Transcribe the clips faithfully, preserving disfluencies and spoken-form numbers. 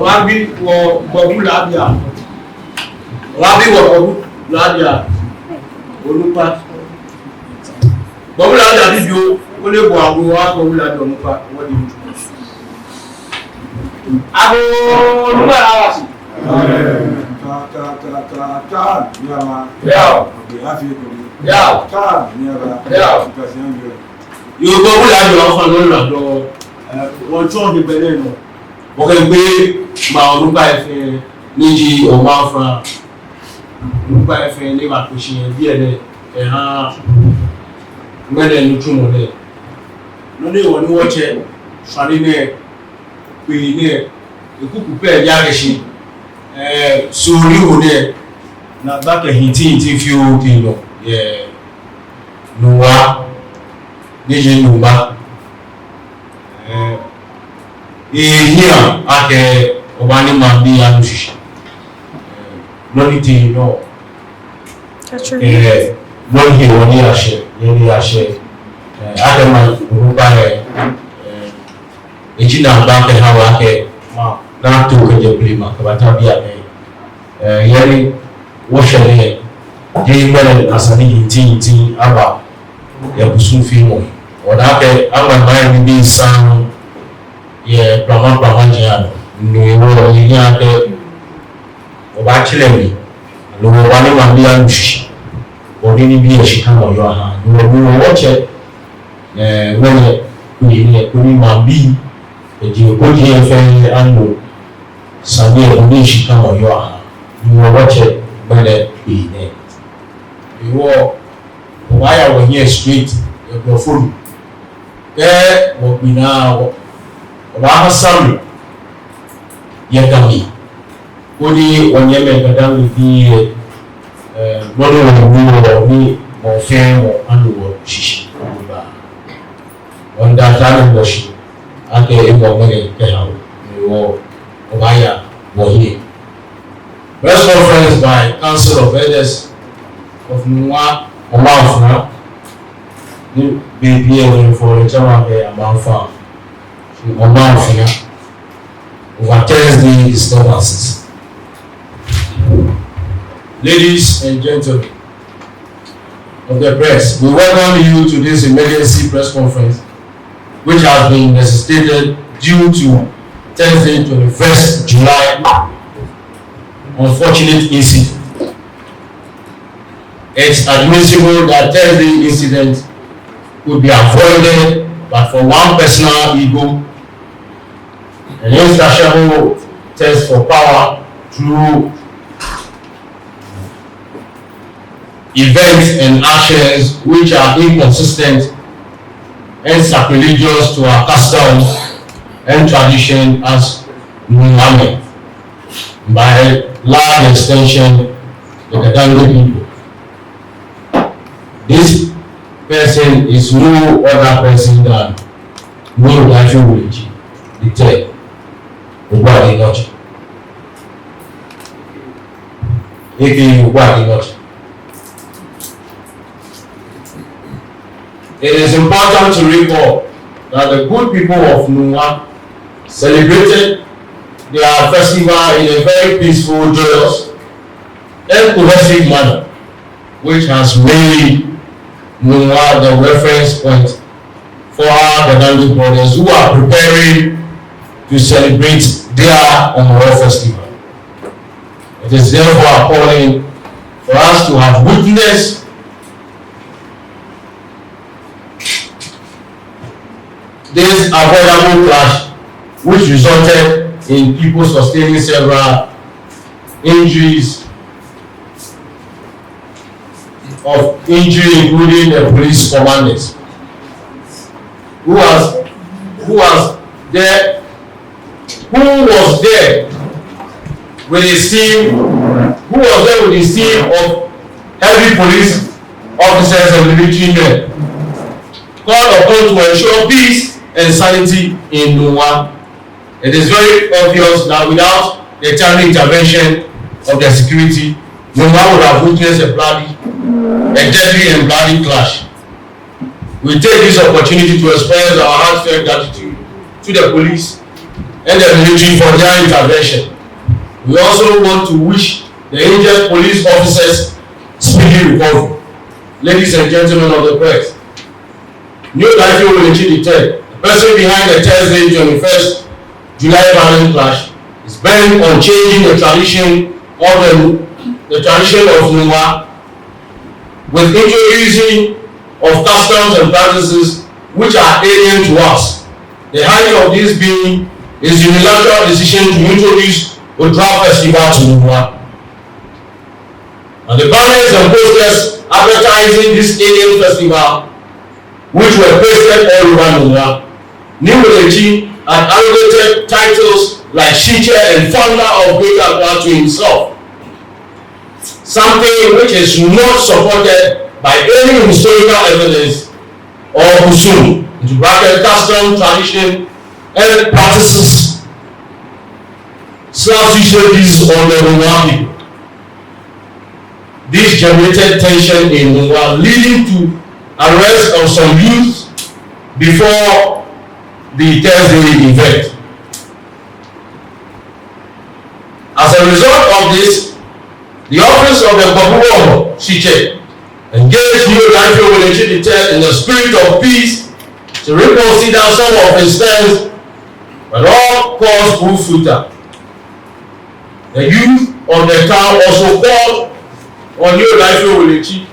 Wɔbi wɔ Gbɔbu Labia. Wɔbi wɔ Gbɔbu Labia. Onukpa. Gbɔbu Labia bibioo, ole bo ago wa Gbɔbu Labia onukpa, wɔdi. Ago onukpa la wasi. Amen. Ta, ta, ta, ta, ta, nyama. Yao. Okay, afi ko. Yao. Ta, nyama. Yao. Yoo, Gbɔbu Labia, wɔfã nɔ la dɔ. Eh, wɔtsɔ de bɛlɛ nɔ. Wɔkɛ gbee ma onukpai fɛɛ, ni ji Omanfra onukpai fɛɛ ni ba kpee shi yɛ biɛ nɛɛ, kɛha ŋmɛnɛ nitsumɔ nɛɛ. Nɔ ni wɔ ni wɔtsɛ shwane nɛɛ, kpee nɛɛ, ekuku pɛ ya kɛ shi, eh, sɔlemɔ nɛɛ, naagba kɛ hiti hiti fioo tee nɔ yɛ Nungua, ni ji Nungba. Eh, ehiaa akɛ obaanyɛ maŋbii anu shishi. Eh, nɔ ni tee nɔ. Actually. Eh, nɔ ni hewɔ ni ashɛ, ni ashɛ. Eh, akɛ maŋ onukpa lɛ, eh, eji naagba kɛha wɔ akɛ, ma, naato kɛjɛ blema kɛbata biɛ nɛɛ. Eh, yɛ ni wɔshɛ nɛɛ, jeee ŋmɛnɛ esa ni hiti hiti aba yɛ kusum fioo mli. Wɔda akɛ aŋma maŋ lɛ nibii saŋŋ yɛ plama plama ji anɔ. No hewɔ lɛ, ehiaa akɛ wɔbaatsɛ lɛ mli, aloo wɔbaanyɛ maŋbii anu shishi bɔ ni nibii lɛ shikamɔ yɔɔ aha. No hewɔ lɛ, wɔtsɛ, eh, ŋmɛnɛ kpee nɛɛ koni maŋbii, eji ko ji efee anu sane lɛ bɔ ni shikamɔ yɔɔ aha. No hewɔ lɛ wɔtsɛ ŋmɛnɛ kpee nɛɛ. Hewɔ, wɔbaaya wɔhiɛ straight yɛ Blɔfo mli. Kɛ wɔkpee naa lɛ, wɔbaaha summary yɛ Ga mli, koni wɔnyɛmimɛi Ga-Dangme bii lɛ, eh, nɔ ni wɔnu lɛ, ni mɔ fɛɛ mɔ anu shishi. Wɔmiida Tɛ Nungua shi akɛ emɔ ŋmɛnɛ kɛha wɔ. Hewɔ, wɔbaaya wɔhiɛ. Press conference by Council of Elders of Nungua Ɔmanfra, ni bei pii lɛ wɔfɔɔ lɛ tsɛmɔ akɛ Amaŋfra, shi Ɔmanfra, over Thursday disturbances. Ladies and gentlemen of the press, we welcome you to this emergency press conference, which has been necessitated due to Thursday, twenty-first July, unfortunate incident. It's admissible that Thursday incident could be avoided, but for one personal ego, an insatiable thirst for power through events and actions which are inconsistent and sacrilegious to our customs and tradition as Nuamen, by a large extension, the Ga-Dangme people. This person is no other person than Nii Odaifio Wuleji the third, Obuade Nɔtse, A K A Obuade Nɔtse. It is important to recall that the good people of Nungua celebrated their festival in a very peaceful, joyous, and cohesive manner, which has made Nungua the reference point for our Ga-Dangme brothers who are preparing to celebrate their Homowo festival. It is therefore appalling for us to have witnessed this avoidable clash, which resulted in people sustaining several injuries of injury, including the police commanders, who was, who was there, who was there with a team, who was there with a team of heavy police officers and military men, called upon to ensure peace and sanity in Nungua. It is very obvious that without the timely intervention of the security, Nungua would have witnessed a bloody, a deadly and bloody clash. We take this opportunity to express our heartfelt gratitude to the police and the military for their intervention. We also want to wish the injured police officers speedy recovery. Ladies and gentlemen of the press, Nii Odaifio Wolechi the third, the person behind the Thursday twenty-first July violent clash, is bent on changing the tradition of the, the tradition of Nungua with introducing of customs and practices which are alien to us. The height of this being is unilateral decision to introduce Odra festival to Nungua. And the banners and posters advertising this alien festival, which were pasted all over Nungua. Nii Wolechi had arrogated titles like Shitsɛ and founder of Greater Accra to himself, something which is not supported by any historical evidence or kusum, into bracket, custom, tradition, and practices, slash usages on the Nungua people. This generated tension in Nungua, leading to arrest of some youths before the Thursday event. As a result of this, the office of the Gbobuoho Shitsɛ engaged Nii Odaifio Wolechi the third in the spirit of peace to reconsider some of his stance, but all calls proved futile. The youth of the town also called on Nii Odaifio Wolechi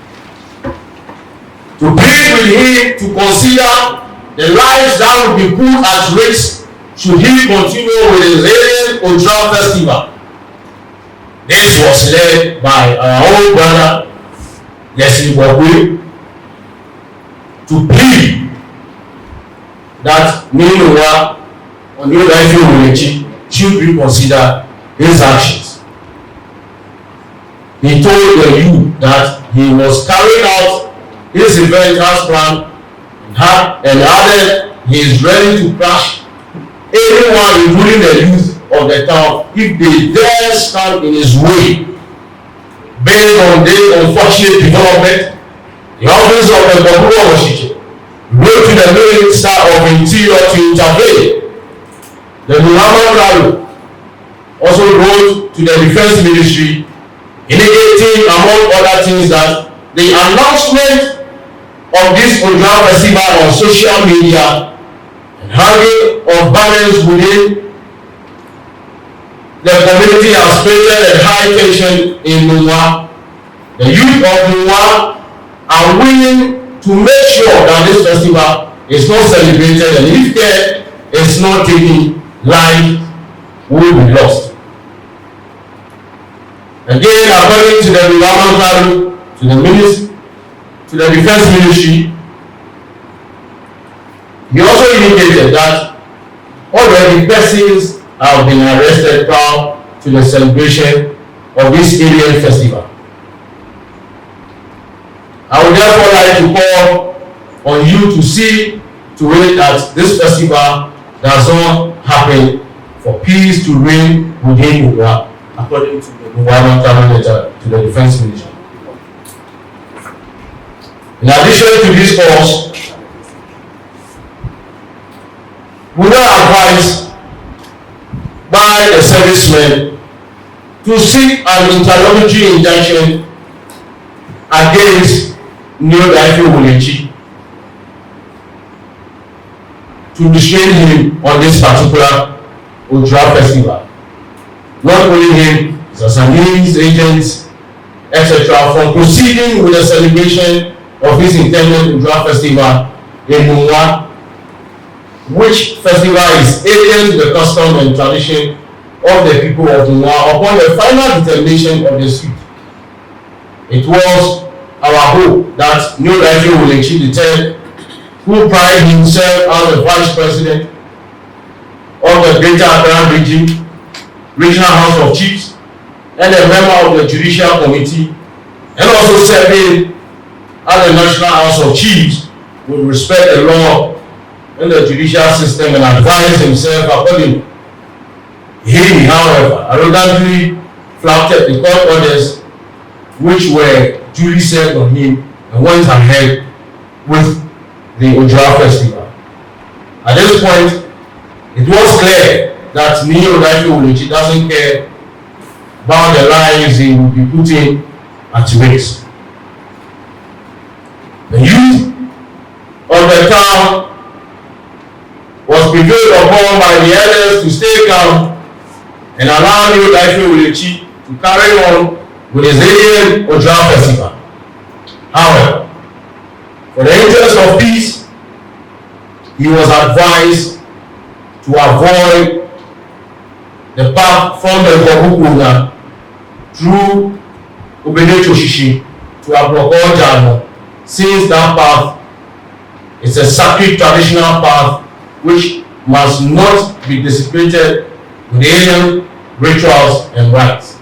to plead with him to consider the lives that would be put at risk should he continue with his alien Odra festival. This was led by our own brother, Leslie Bokwe, to plead that Nii Nungua or Nii Odaifio Wolechi should reconsider his actions. He told the youth that he was carrying out his event as planned and had, and added he is ready to crush anyone, including the youth of the town, if they dare stand in his way. Based on this unfortunate development, the office of the Gbobuoho Shitsɛ wrote to the Minister of Interior to intervene. The Nungua Mankralo also wrote to the Defense Ministry, indicating, among other things, that the announcement of this Odra festival on social media and hanging of banners within the community has created a high tension in Nungua. The youth of Nungua are willing to make sure that this festival is not celebrated, and if care is not taken, life will be lost. Again, according to the Nungua Mankralo, to the minis-, to the Defense Ministry, he also indicated that already persons have been arrested prior to the celebration of this alien festival. I would therefore like to call on you to see to it that this festival does not happen, for peace to reign within Nungua, according to the Nungua Mankralo letter to the Defense Ministry. In addition to these calls, we were advised by the servicemen to seek an interlocutory injunction against Nii Odaifio Wolechi to restrain him on this particular Odra festival. Not only him, his assignees, agents, et cetera, from proceeding with the celebration of this intended Odra festival in Nungua, which festival is alien to the custom and tradition of the people of Nungua upon the final determination of the suit. It was our hope that Nii Odaifio Wolechi the third, who prided himself as the vice president of the Greater Accra Region, Regional House of Chiefs, and a member of the Judicial Committee, and also serving as the National House of Chiefs, would respect the law and the judicial system and advise himself accordingly. He, however, arrogantly flouted the court orders which were duly served on him and went ahead with the Odra festival. At this point, it was clear that Nii Odaifio Wuletsi doesn't care about the lives he will be putting at risk. The youth of the town was prevailed upon by the elders to stay calm and allow Nii Odaifio Wuletsi to carry on with his annual Ojura festival. However, for the interest of peace, he was advised to avoid the path from the Gbɔbu Kpoŋa through Obedetso Shishi to Ablɔkɔ Ɔja nɔ, since that path is a sacred traditional path which must not be desecrated with alien rituals and rites.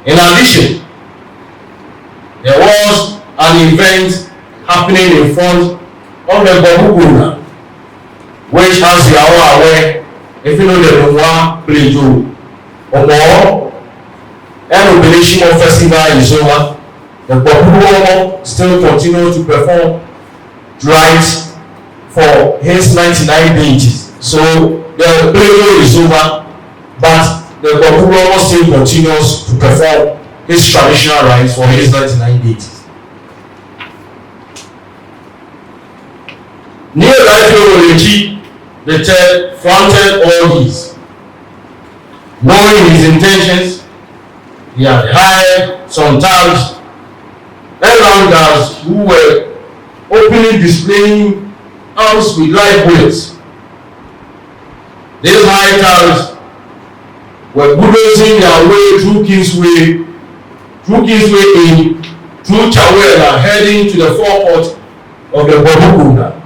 In addition, there was an event happening in front of the Gbɔbu Kpoŋa, which, as you are all aware, if you know the Nungua Plateau, Omo, and Obedeshimɔ festival is over, the Gbɔbu Kpoŋa still continue to perform rites for his ninety-nine deities. So the Plateau is over, but the Gbɔbu Kpoŋa still continues to perform his traditional rites for his ninety-nine deities. Nii Odaifio Wuletsi the third fronted all these. Knowing his intentions, he had hired some thugs and landguards who were openly displaying arms with live bullets. These hired thugs were bulldozing their way through Kingsway, through Kingsway Inn, through Chawela, heading to the forecourt of the Gbɔbu Kpoŋa.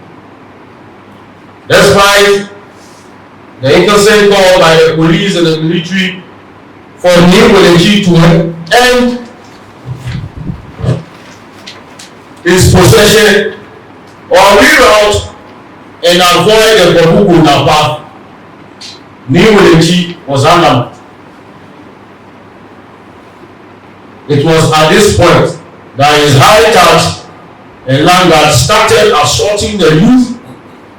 Despite the incessant call by the police and the military for Nii Wuletsi to end his procession or reroute and avoid the Gbɔbu Kpoŋa path, Nii Wuletsi was adamant. It was at this point that his hired thugs and landguards started assaulting the youth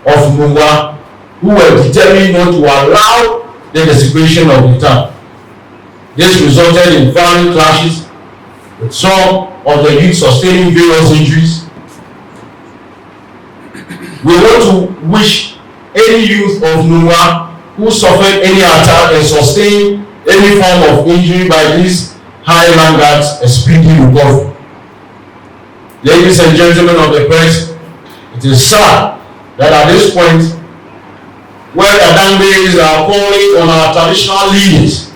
of Nungua, who were determined not to allow the desecration of the town. This resulted in violent clashes, with some of the youth sustaining various injuries. We want to wish any youth of Nungua who suffered any attack and sustained any form of injury by these hired landguards a speedy recovery. Ladies and gentlemen of the press, it is sad that at this point, where Kadangbes are calling on our traditional leaders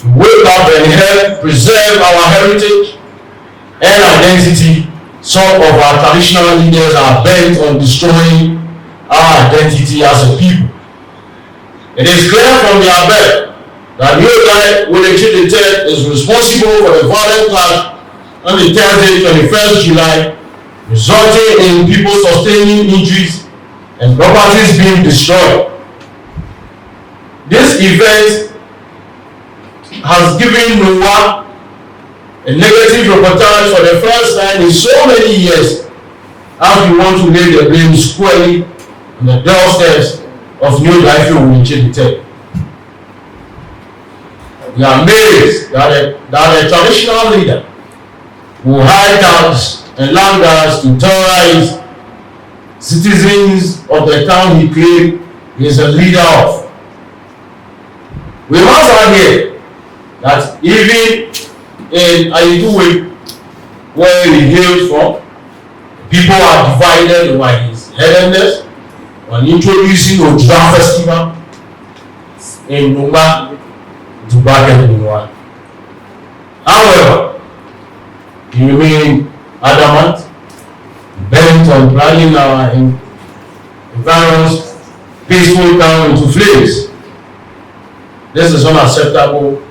to wake up and help preserve our heritage and identity, some of our traditional leaders are bent on destroying our identity as a people. It is clear from the above that Nii Odaifio Wuletsi the third is responsible for the violent clash on the Thursday, twenty-first July, resulting in people sustaining injuries and properties being destroyed. This event has given Nungua a negative reportage for the first time in so many years, as we want to lay the blame squarely on the doorsteps of Nii Odaifio Wuletsi the third. We are amazed that a, that a traditional leader who hired thugs and landguards to terrorize citizens of the town he claimed he is a leader of. We must add here that even in Ayiduwe, where he hails from, people are divided over his headedness on introducing Ojura festival in Nungua to Gbɔbu Kpoŋa. However, he remained adamant, bent on burning our en-, environs peaceful town into flames. This is unacceptable,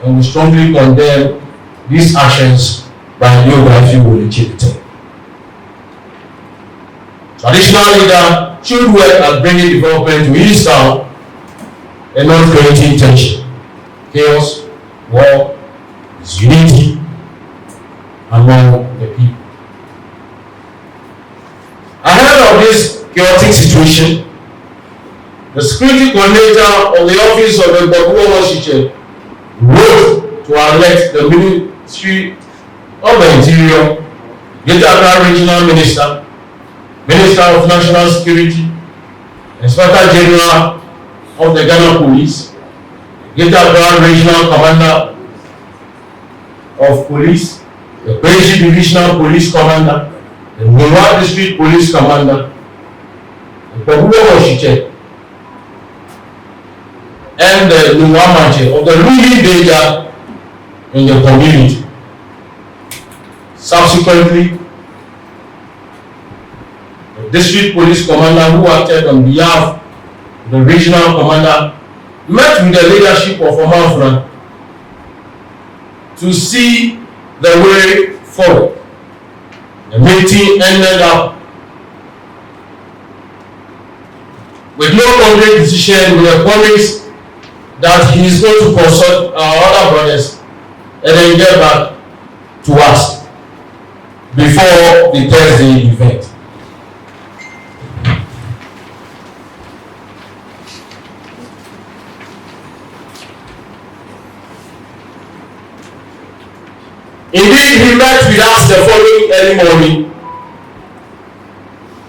and we strongly condemn these actions by Nii Odaifio Wuletsi the third. Traditional leader should work at bringing development to his town and not creating tension, chaos, war, disunity among the people. Ahead of this chaotic situation, The security coordinator of the office of the Gbabu Wowo Shiche wrote to alert the Ministry of the Interior, Greater Accra Regional Minister, Minister of National Security, Inspector General of the Ghana Police, Greater Accra Regional Commander of Police, the Kwesi Divisional Police Commander, the Nungua District Police Commander, the Gbabu Wowo Shiche, and the Nungua Maŋtsɛ of the ruling danger in the community. Subsequently, the district police commander who acted on behalf of the regional commander met with the leadership of Omanfra to see the way forward. The meeting ended up with no concrete decision, with a promise that he is going to consult our other brothers and then get back to us before the Thursday event. Indeed, he met with us the following early morning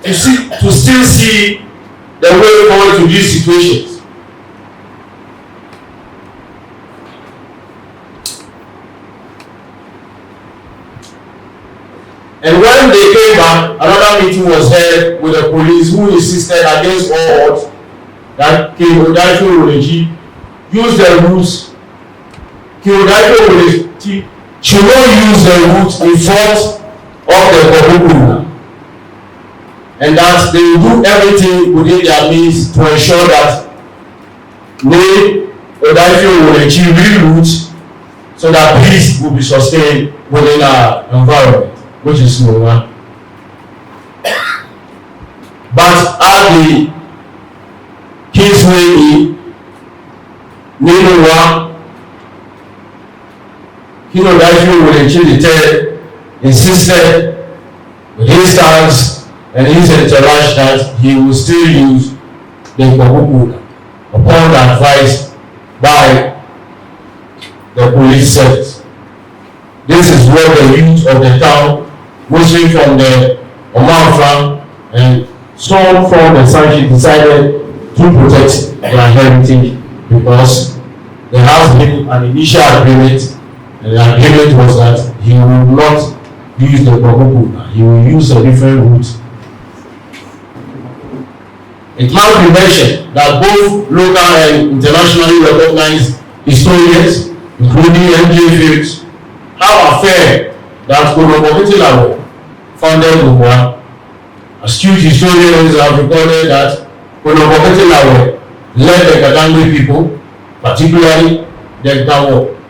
to see, to still see the way forward to these situations. And when they came back, another meeting was held with the police, who insisted against all odds that King Odaifio Woleji use the route. King Odaifio Woleji should not use the route in front of the Gbabu Kuna, and that they will do everything within their means to ensure that King Odaifio Woleji reroute so that peace will be sustained within our environment, which is Nungua. But at the kingsway in Nungua, King Odaifio Woleji the third insisted with his stance and his entourage that he will still use the Gbabu Kuna upon advice by the police service. This is what the youth of the town, mostly from the Omanfra and some from the Sanshi, decided to protect their heritage, because there has been an initial agreement, and the agreement was that he will not use the Gbabu Kuna, he will use a different route. It must be mentioned that both local and internationally recognized historians, including M J Fields, have affirmed that Konobokiti Lawe founded Nungua. Astute historians have recorded that Konobokiti Lawe led the Gadangme people, particularly the Gawo,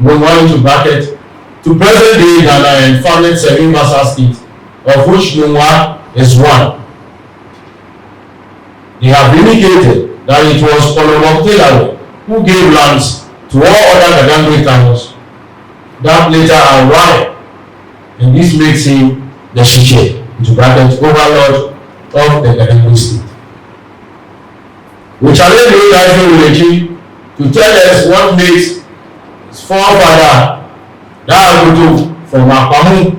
Nungua into bracket, to present-day Ghana and founded seven vassal states, of which Nungua is one. They have indicated that it was Konobokiti Lawe who gave lands to all other Gadangme towns that later arrived, and this makes him the Shiche, into bracket, overlord of the Gadangme state. We challenge Odaifio Woleji to tell us what makes his forefather, Daa Agodo from Akwamu,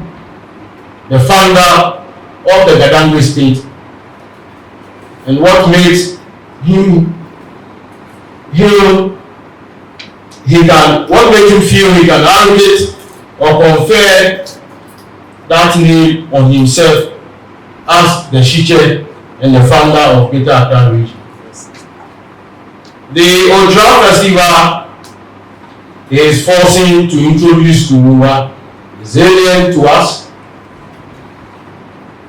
the founder of the Gadangme state, and what makes him, him, he can, what makes him feel he can arrogate or confer that name on himself as the Shiche and the founder of Greater Accra Region. The Odwira festival is forcing to introduce to Nungua is alien to us.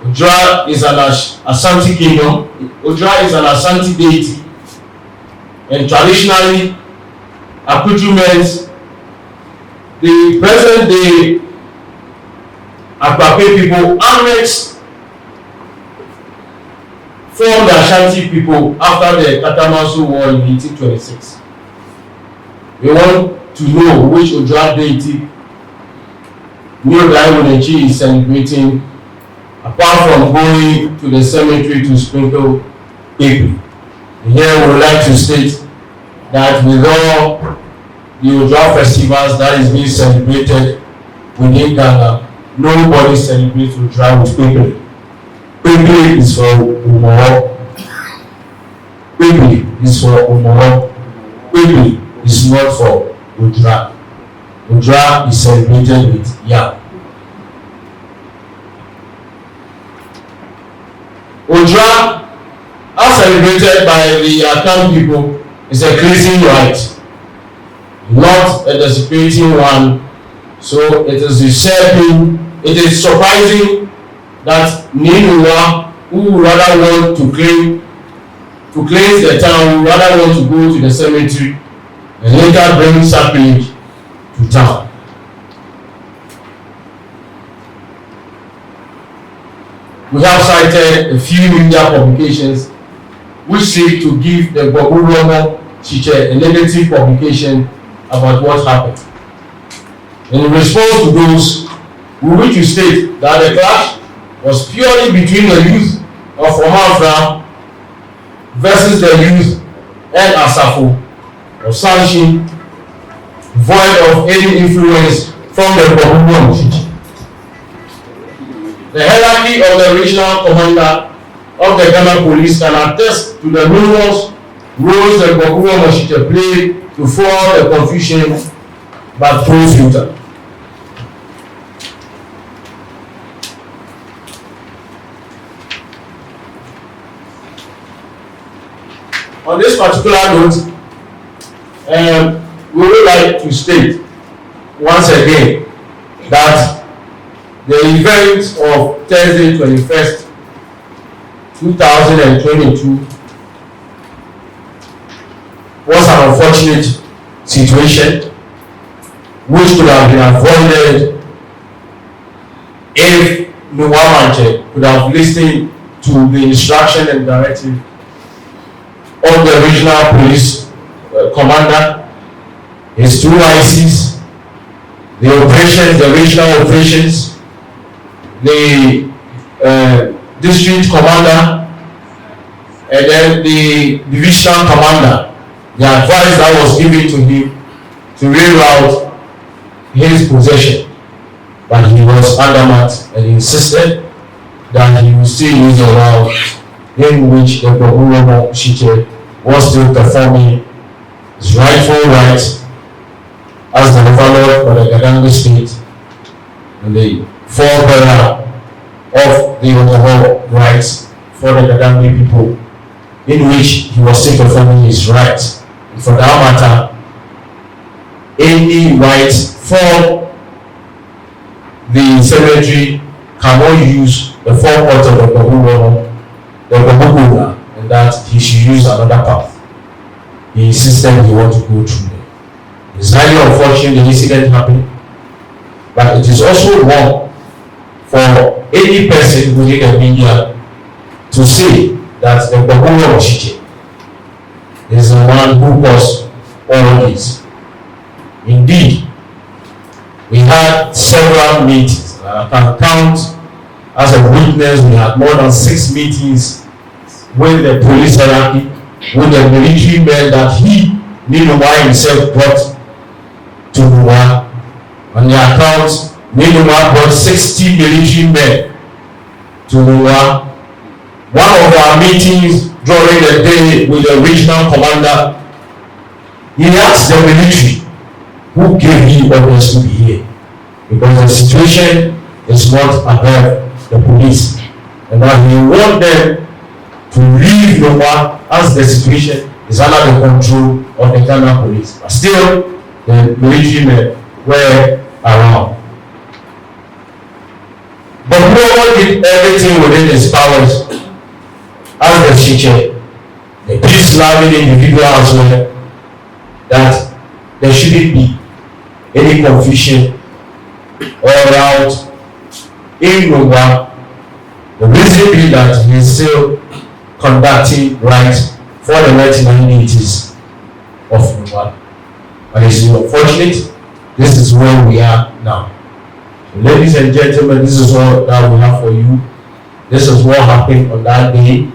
Odwira is an Ash-, Asante kingdom. Odwira is an Asante deity. And traditionally, accoutrements, the present-day Akpakpe people annex form the Ashanti people after the Katamanso War in eighteen twenty-six. We want to know which Odwira deity Nii Odaifio Woleji is celebrating, apart from going to the cemetery to sprinkle kpekplee. Here we would like to state that with all the Odwira festivals that is being celebrated within Ghana, nobody celebrates Odwira with Kpekple. Kpekple is for Hɔmɔwɔ. Kpekple is for Hɔmɔwɔ. Kpekple is not for Odwira. Odwira is celebrated with yam. Odwira, as celebrated by the Akan people, is a cleansing rite, not a desecrating one. So it is disturbing, it is surprising that Nii Nungua, who rather want to claim, to cleanse the town, who rather want to go to the cemetery and later bring sacrilege to town. We have cited a few media publications which seek to give the Gbɔbu Wulɔmɔ Shikyɛ a negative publication about what happened. In response to those, we wish to state that the clash was purely between the youth of Omanfra versus the youth and Asafo of Sanshi, void of any influence from the Gbɔbu Wulɔmɔ Shikyɛ. The hierarchy of the regional commander of the Ghana Police can attest to the numerous roles the Gbɔbu Wulɔmɔ Shikyɛ played to fuel the confusion but proved futile. On this particular note, um, we would like to state once again that the event of Thursday, twenty-first, two thousand and twenty-two was an unfortunate situation which could have been avoided if Nungua Maŋtsɛ could have listened to the instruction and directive of the regional police, uh, commander, his two I Cs, the operations, the regional operations, the, uh, district commander, and then the divisional commander, the advice that was given to him to reroute his possession. But he was adamant and insisted that he will still use the route in which the Gbɔbu Wulɔmɔ Shikyɛ was still performing his rightful right as the overlord for the Gadangme state and the forebearer of the Hɔmɔwɔ rights for the Gadangme people, in which he was still performing his right. And for that matter, any right for the cemetery cannot use the forecourt of the Gbɔbu Wulɔmɔ, the Gbɔbu Wulɔmɔ, and that he should use another path. He insisted he want to go through there. It's highly unfortunate the incident happened, but it is also wrong for any person within the media to say that the Gbɔbu Wulɔmɔ Shikyɛ is the one who caused all this. Indeed, we had several meetings. I can count as a witness, we had more than six meetings with the police hierarchy, with the military men that he, Nii Nungua himself, brought to Nungua. On the account, Nii Nungua brought sixty military men to Nungua. One of our meetings during the day with the regional commander, he asked the military, "Who gave you orders to be here?" Because the situation is not above the police. And that he want them to leave Nungua as the situation is under the control of the Ghana police. But still, the military men were around. But Gbɔbu Wulɔmɔ did everything within his powers as the Shikyɛ, the peace-loving individual as well, that there shouldn't be any confusion or rout in Nungua. The reason being that he is still conducting rites for the ninety-nine deities of Nungua. But it's unfortunate, this is where we are now. So, ladies and gentlemen, this is all that we have for you. This is what happened on that day.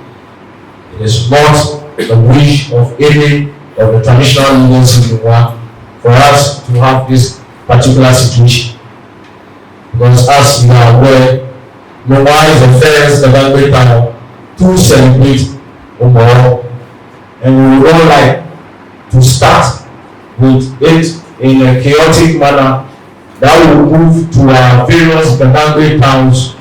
It is not the wish of any of the traditional leaders in Nungua for us to have this particular situation. Because as you are aware, Nungua is the first Gadangme town to celebrate Homowo. And we would not like to start with it in a chaotic manner that will move to our various Gadangme towns,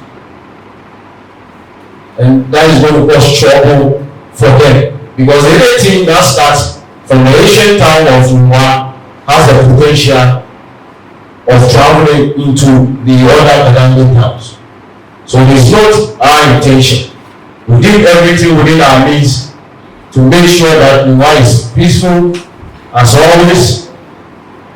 and that is going to cause trouble for them. Because anything that starts from the ancient town of Nungua has the potential of traveling into the other Gadangme towns. So it is not our intention. We did everything within our means to make sure that Nungua is peaceful as always.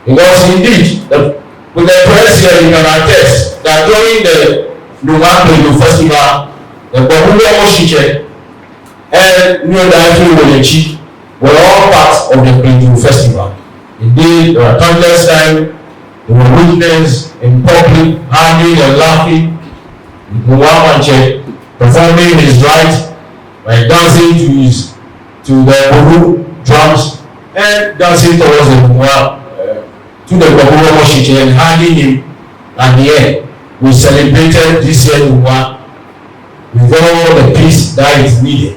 Because indeed, the, with the press here, you can attest that during the Nungua Kpleju festival, the Gbabu Womo Shitsɛ, and Nii Odaifio Wolɛtsi were all part of the Kpleju festival. Indeed, there were countless times they were witnessed in public, hugging and laughing, with Nungua Maŋtsɛ performing his rite by dancing to his, to the Gbabu drums and dancing towards the Nungua, uh, to the Gbabu Womo Shitsɛ and hugging him at the end. We celebrated this year Nungua with all the peace that is needed.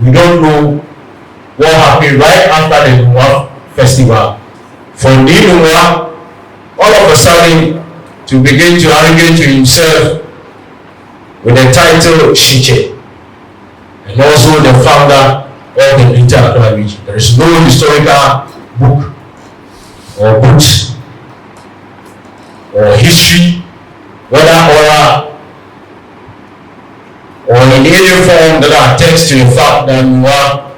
We don't know what happened right after the Nungua festival. For Nii Nungua, all of a sudden, to begin to arrogate to himself with the title Shitsɛ, and also the founder of the Greater Accra region. There is no historical book or books or history, whether oral or in any form, that attests to the fact that Nungua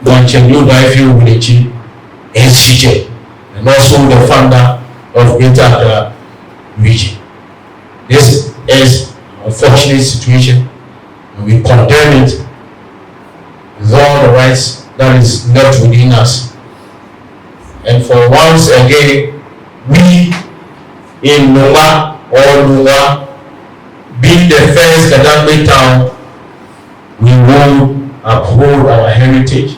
Maŋtsɛ Nii Odaifio Wolɛtsi is Shitsɛ and also the founder of Greater Accra region. This is an unfortunate situation, and we condemn it with all the rights that is left within us. And for once again, we in Nungua, or Nungua, being the first Gadangme town, we will uphold our heritage.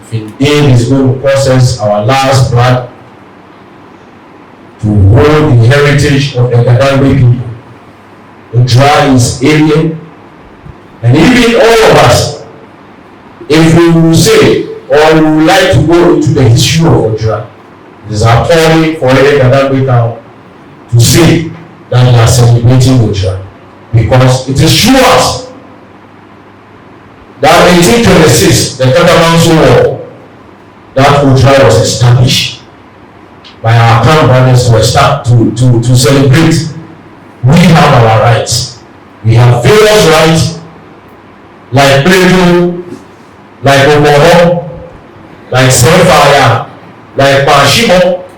If indeed it's going to cost us our last blood to hold the heritage of the Gadangme people, Odwira is alien, and even all of us, if we will say, or we would like to go into the history of Odwira, it is appalling for any Gadangme town to say that we are celebrating Odwira, because it is through us that eighteen twenty-six, the Katamanso War, that Odwira was established by our Akan brothers to start to, to, to celebrate. We have our rights. We have various rights, like Kpleju, like Homowo, like Sɛfaya, like Kpaashimɔ,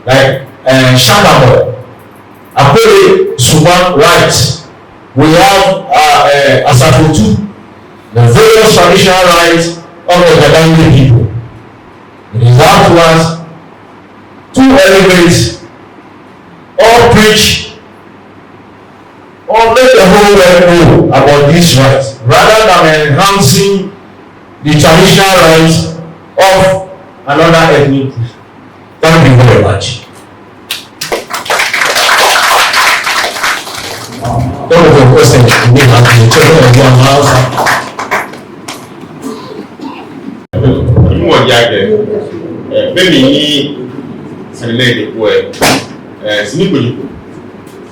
like, uh, Shakabɔ, Akwele Zuma rights. We have, uh, uh, Asafotu, the various traditional rights of the Gadangme people. It is up to us to elevate or preach or make the whole world know about these rights rather than enhancing the traditional rights of another ethnic group. Thank you very much. Thank you for your question. We have the chairman of the house. Ni wɔji akɛ, eh, be mli ni sane nɛɛ eko, eh, eh, sini ko ji ko.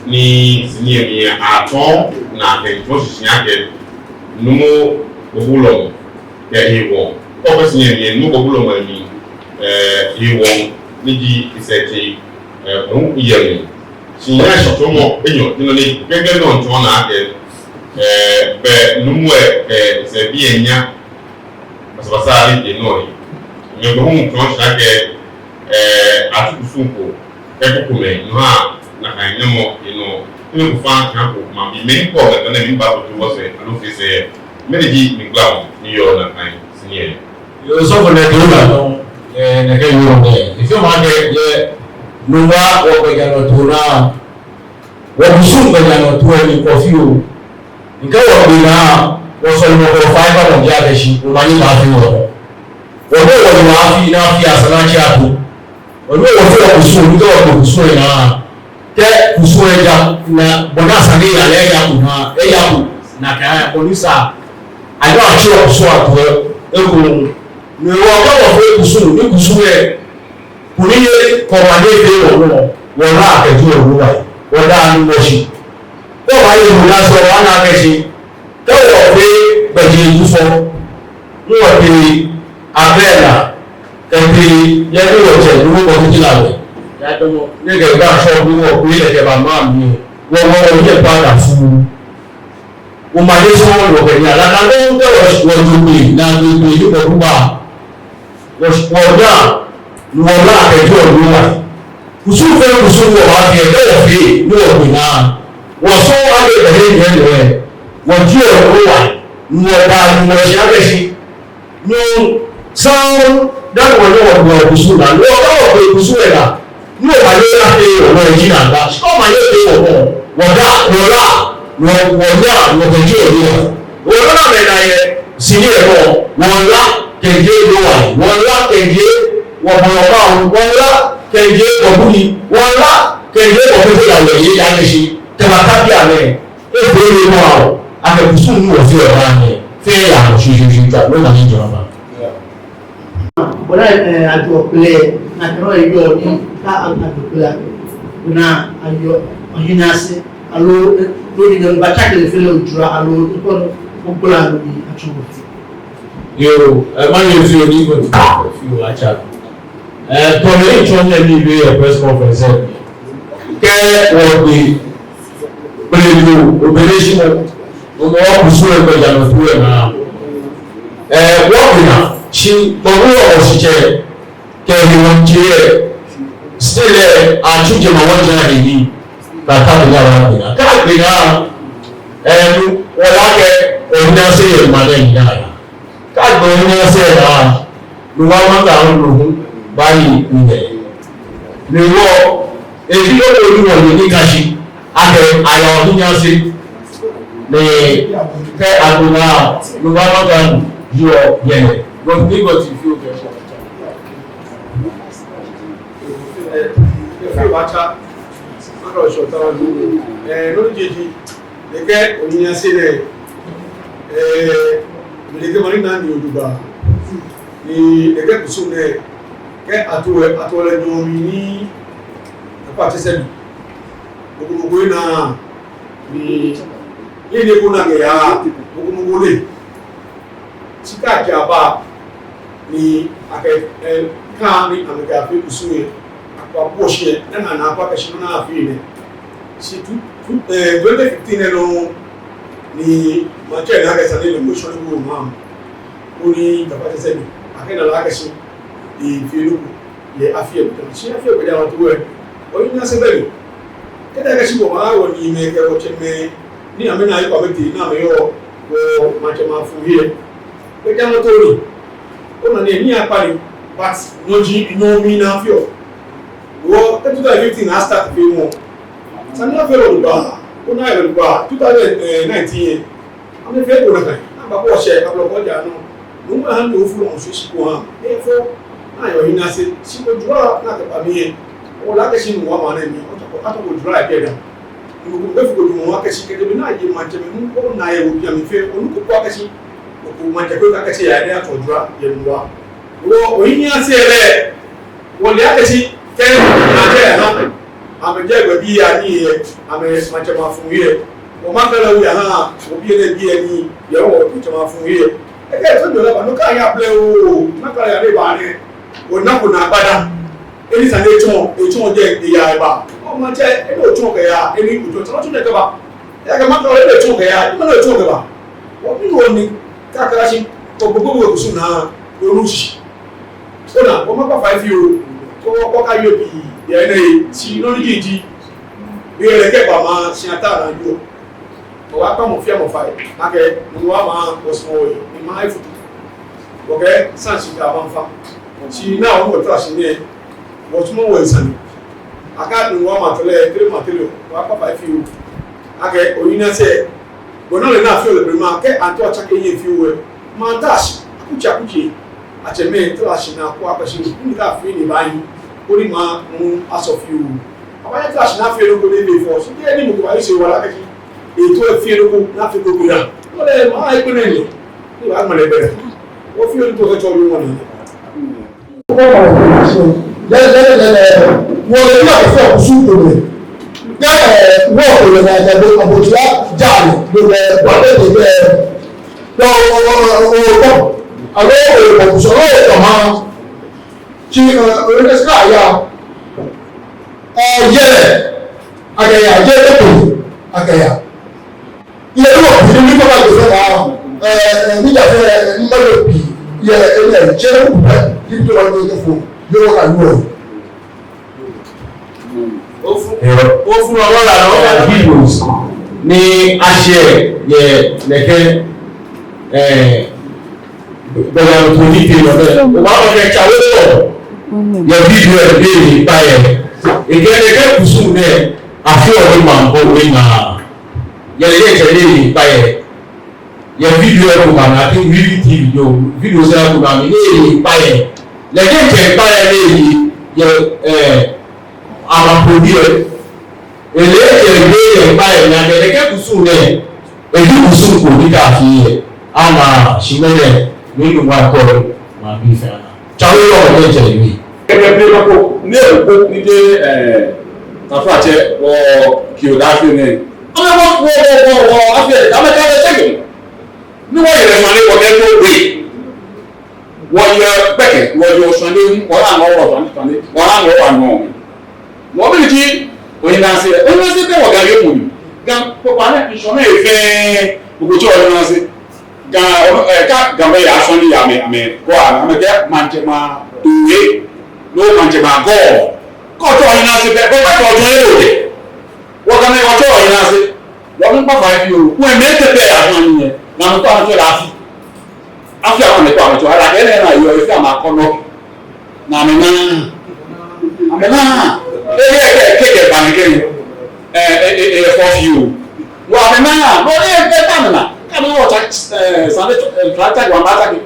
Ni sini lɛ mli atɔ naa kɛ tɔ shishi akɛ Nuumo Gbabu Wulɔmɔ kɛ ehe wɔŋ. Kɛ okwɛ sini lɛ mli, Nuumo Gbabu Wulɔmɔ mli, eh, ehe wɔŋ ni ji Isɛtse, eh, Gbabu yɛ mli. Shi nyɛshiɔ tsɔɔmɔ enyɔ, ni nɔ ni kɛkɛ nɔ tsɔɔ naa akɛ, eh, be Nuumo lɛ, eh, sɛɛ bii enya basabasa ni yɔɔ nɔ lɛ. Nyɛ Gbabu hu tsɔɔ shi akɛ, eh, atu kusum ko kɛ kukumɛi nɔ ha nakai nyɛmɔ yɛ nɔ. Ni kufa kan ko maŋbii mɛi ni kɔ lɛ kane ni baa ko to wɔsɛɛ aloo fɛɛ sɛɛ. Mɛni ji mligbalamɔ ni yɔɔ nakai sini lɛ? Yoo, osɔfo, nɛkɛ yoo lɛ nɔ, eh, nɛkɛ yoo lɛ. Efeɔ mi akɛ yɛ Nungua wɔgbɛjianɔtoo naa, wɔkusum gbɛjianɔtoo lɛ ni kɔ fioo. Ni kɛ wɔgbe naa, Wɔsɔlemɔ kɛ wɔfaikpamɔ ji akɛ shi omanye baafee wɔ. Wɔbɛ wɔyi wɔfee, ni afee asa ni atsi ato. Wɔbɛ wɔfee wɔkusum, ni wɔkɛ wɔkusum lɛ naa. Kɛ kusum lɛ ja, ni bɔ ni esa ni eya lɛ, eyako naa, eyako naa kɛ aya, bɔ ni sa. Aloo atsi wɔkusum ato lɛ, eko. Ni wɔkɛ wɔfee kusum, ni kusum lɛ, koni ye kɔma ni efee wɔ nɔ, wɔla kɛjɛ Yehowa, wɔda Nyɔŋmɔ shi. Kɛ wɔbaye Yehowa sɔɔ, wɔna akɛ shi, kɛ wɔfee gbɛjegbɛ fɔ, ni wɔtee abɛ lɛ, kɛtee yɛ ni wɔtsɛ, ni wɔkɔ titi la wɛ. Yadɔmɔ, ni kɛ ba sɔ, ni wɔkpe lɛ kɛba maŋ mli, wɔ, wɔ, wɔyɛ bada fuu. Omanye sɔŋŋ wɔkɛnyiɛ, alakpa nɔ ni kɛ wɔ, wɔjo kpe, ni ajo kpe, ni wɔkuba. Wɔ, wɔna, ni wɔla kɛjɛ Yehowa. Kusum fɛɛ kusum ni wɔbaafee, kɛ wɔfee, ni wɔkpe naa. Wɔsɔŋŋ akɛ bɛ he nyɛ lɛ. Wɔjɛ Yehowa, ni wɔda Nyɔŋmɔ shi akɛ shi. Nyɔŋ sɔŋŋ, dani wɔnyɛ wɔkpe kusum naa. Ni wɔkɛ wɔkpe kusum lɛ naa. Ni omanye lɛ afee wɔ, wɔ eji naagba. Shi kɛ omanye fee wɔ nɔ, wɔda, wɔla, wɔ, wɔna, wɔkɛjɛ Yehowa. Wɔna mɛi ni yɛ sini lɛ nɔ, wɔla kɛjɛ Yehowa. Wɔla kɛjɛ wɔbɔlɔ maŋ, wɔla kɛjɛ wɔbuli, wɔla kɛjɛ wɔkpekpe la wɔ ye ya kɛ shi. Kɛba ta bi amɛ. Efee lɛ nɔ, akɛ kusum ni wɔfee lɛ naa nɛ, fɛɛ ya nɔ shi, shi, shi, ta, no manye jɔ ba. Bɔla, eh, ajo kpele, ni akɛ nɔ yɔɔ ni, ka a, ajo kpele akɛ. Ni ayɔɔ, ohiɛ naa sɛɛ, aloo, eh, loo ni nɔ ni batsake lɛ fɛɛ lɛ ojura, aloo, ni kɔ, okpele aloo ni atsɔɔ. Yoo, eh, manye fioo ni ko, fioo atsa. Eh, tɔ ni mitsɔɔ nɛɛ mibi yɛ press conference lɛ. Kɛ wɔbi, bele do, obele shi mɔ. Mɔ wɔkusum lɛ gbɛjianɔtoo lɛ naa. Eh, wɔbi naa, shi, tɔ ni wɔshitsɛ, kɛ ni wɔtsɛ lɛ, still lɛ, atsu jɛmɛ wɔjɛ ahe ni, kɛ ata bi naa wɔbi naa. Kɛ agbe naa, eh, nu, wɔla kɛ, ohiɛ naa sɛɛ yɛ maŋ nɛɛ naa. Kɛ agbe ohiɛ naa sɛɛ naa, nu wa ma ka nu hu, ba yi, ni bɛ. Ni wɔ, eji lɛ ko ni wɔ ni ka shi, akɛ, aya ohiɛ naa sɛɛ. Ni kɛ agbe naa, nu wa ma ka nu, yɔɔ, yɛ. Wɔ ni wɔ ti fioo kɛ. Eh, fioo atsa, maka oshɔ ta wa du. Eh, no jeji, nɛkɛ ohiɛ naa sɛɛ nɛɛ, eh, mi nɛkɛ mɔ ni naa ni odu ba. Ni nɛkɛ kusum nɛɛ, kɛ ato lɛ, ato lɛ nyɔɔŋ mli ni, akpa tsɛ sɛɛ bi. Mɔ ko mɔ ko naa, ni, ni nɛɛ ko naa kɛya, mɔ ko mɔ ko le. Shi kɛ akɛ aba ni akɛ, eh, kɛ ni amɛkɛ afee kusum lɛ, akpa bɔ shi lɛ, ni ana akpa kɛ shi nɔ ni afee nɛɛ. Shi tu, tu, eh, twenty fifteen lɛ nɔ ni maŋtsɛ lɛ na akɛ esa ni lɛ mɔ shɔ ni ko maŋ. Koni ta kpa tsɛ sɛɛ bi. Akɛ ana lɛ akɛ shi, efee nɔ ko. Yɛ afi lɛ gbɛjianɔ, shi afi lɛ gbɛjianɔtoo lɛ, ohiɛ naa sɛɛ bɛ lɛ. Kɛ daa kɛ shi wɔbaa wɔniimɛi kɛ wɔtsɛmɛi ni amɛna he ko amɛtee ni amɛyɔɔ wɔmaŋtsɛmɛi afuu he lɛ, gbɛjianɔtoo ni. Ona ni, ni akpa ni, but no ji, no mli ni afeɔ. Wɔ, kɛ two thousand fifteen lɛ a start feemɔ, sane lɛ afee lɛ jogbaŋŋ, ona lɛ jogbaŋŋ, two thousand nineteen lɛ. Amɛfee eko nakai, ni aba kɔ shɛ, ablɔ kɔ ja nɔ. Nuŋtsɔ lɛ ha ni ofo lɛ ŋshɔ shi ko ha. Efo, ni ayɔɔ ohiɛ naa sɛɛ, shi ko jura ni akɛba mli lɛ. Ole akɛ shi nu wa maŋ nɛɛ mli, otsɔ ko, atsɔ ko jura yɛ biɛ da. Nuŋtsɔ ko bɛ fo ko juma akɛ shi kɛjɛ be ni aye maŋtsɛmɛi nu, ona yɛ wɔbii amli fɛɛ, onuko ko akɛ shi. Oko maŋtsɛ ko akɛ shi ya ni atsɔ jura yɛ nu wa. Wɔ, ohiɛ naa sɛɛ lɛ. Wɔle akɛ shi kɛ maŋtsɛ ha, amɛjɛ gbɛbii anii lɛ, amɛmaŋtsɛmɛi afuu lɛ. Wɔmaŋ kɛ lɛ wu ya ha, wɔbii lɛ bii anii, yɛ wɔmaŋtsɛmɛi afuu lɛ. Ekɛ tso jɔ lɛ ba, no kɛ aya blɛ oo, nakai ya lɛ ba nɛɛ. Wɔna ko naagba da. Eni sane etsɔ, etsɔ jɛ eya eba. Wɔmaŋtsɛ, eni otsɔ kɛya, eni otsɔ, tsɔ, tsɔ kɛba. Eya kɛ maŋ kɛ lɛ etsɔ kɛya, eni etsɔ kɛba. Wɔbi wɔnii, kɛ akɛ shi, kɔ gbogbo wɔ kusum naa, wɔnu shi. Ona, wɔmiikpa fai fioo, koni wɔkayɔɔ bii, yɛ nɛɛ, shi nɔ ni ji ji, be lɛ kɛba maŋ, shi ata naa jio. Wɔkpa mɔ fɛɛ mɔ fai, akɛ, Nuŋtsɔ wa maŋ, wɔsumɔɔ wɔhe, ni maŋ lɛ afutu. Wɔkɛ, saji kɛ maŋ fa. Shi nɔ ni wɔtara shi nɛɛ, wɔsumɔɔ wɔhe sane. Akɛ Nuŋtsɔ wa maŋ tɛlɛ, tɛlɛ maŋ tɛlɛ, wɔkpa fai fioo. Akɛ, ohiɛ naa sɛɛ, Wɔnɔ lɛ ni afeɔ lɛ blema, kɛ ato atsake yɛ fioo lɛ, maŋ ta shi, akutsei akutsei, atsɛmɛi ta shi ni akɔ akpɛshi, ni ka fee ni baayi, koni maŋ hu asɔ fioo. Abaanyɛ ta shi ni afee nɔ ko ni be fɔ, shi kɛ ni mɔ ko baayi shi wala kɛshi, eto efee nɔ ko, ni afee nɔ ko ya. Wala maŋ ekpɛlɛ nɛɛ, ni wɔŋmalɛ bɛ. Wɔfee nɔ ko kɛtsɔ yɔɔ wɔnɔ. Lɛ, lɛ, lɛ, lɛ, wɔ lɛ ni akɛfɔ kusum ko lɛ. Kɛ, eh, wɔ ko lɛ na, na, bo, abotia ja lɛ, bo lɛ, bo lɛ, bo lɛ, bo, o, o, o, o, o, alo, o, o, kusum, o, o, ma. Tsi, eh, o, lɛ sika ya. Eh, yɛ, akɛya, yɛ, akɛya. Yɛ ni wɔbi ni mikɔ ba gbɛsɛ ba, eh, eh, ni ja fɛ, eh, ni ma lɛ bi, yɛ, eh, eh, tsɛ lɛ ku pɛ, ni to wa ni kɛ fo, yɛ wɔ ka yɔ. Ofu, ofu wa wala lɔ, videos ni a share yɛ nɛkɛ, eh, bɛlɛ ko ni te lɔ bɛ. O ma bɛ kɛ tsa lɛ tɔ. Yɛ video lɛ be ni ba yɛ. Ekɛɛ nɛkɛ kusum nɛɛ, afeɔ ni maŋ ko we na. Yɛ lɛ yɛ tsɛ lɛ ni ba yɛ. Yɛ video lɛ ko ba mli, I think Wili T V yɔɔ, video sɛɛ ko ba mli, ni ekpa yɛ. Lɛ kɛ ekpa yɛ ni, yɛ, eh, ama ko bi yɛ. Ele kɛ be yɛ kpa yɛ, ni akɛ lɛ kɛ kusum nɛɛ, eji kusum ko ni ka fee yɛ. Ana, shi mɛnɛ, ni nu wa kɔ, mabi fɛɛ ana. Tsa lɛ yɔɔ, ni tsɛ lɛ. Kɛkɛ blema ko, ni eko, ni je, eh, tafratsɛ, o, kio da fee nɛɛ. Amɛ wɔ, wɔ, wɔ, wɔ, wɔ, afee, amɛ ka lɛ sɛgɛ. Ni wɔyɛ lɛ sane, wɔkɛ to we. Wɔyɛ gbɛkɛ, wɔyɛ sane, wɔla nɔ, wɔ sane, sane, wɔla nɔ, wɔ nɔ. Wɔ bi ji, wɔyi na se, wɔyi na se kɛ wɔ Ga yɛ mɔ ni. Ga, kpokpa nɛɛ, nsɔ nɛɛ fɛɛ, gbogbo tsɛ wɔyi na se. Ga, ɔ, ɛ, ka, Gamɛi ya sɔni ya mɛ, amɛ, kɔ, amɛ kɛ, maŋtsɛ ma, to we, no maŋtsɛ ma, kɔ, kɔ tsɛ wɔyi na se, bɛ, bɛ, bɛ, tsɛ wɔyi na se. Wɔ Gamɛi, wɔ tsɛ wɔyi na se. Wɔ mi kpa fa fi o. Wɔ mɛ te bɛ ya fã ni yɛ. Na mi kpa mi tsɔ la fi. Afi a kɔnɛ kpa mi tsɔ. Ala kɛ nɛ na yɔ, efi a ma kɔ nɔ. Na mi na. Amɛ na. E yɛ kɛ, kɛ, kɛ ba ni kɛ. Ɛ, ɛ, ɛ, ɛ, fɔ fi o. Wɔ amɛ na. Wɔ yɛ kɛ ta mi na. Ka mi wɔ ta, ɛ, sane, ɛ, ta, ta, wɔ ma ta kɛ.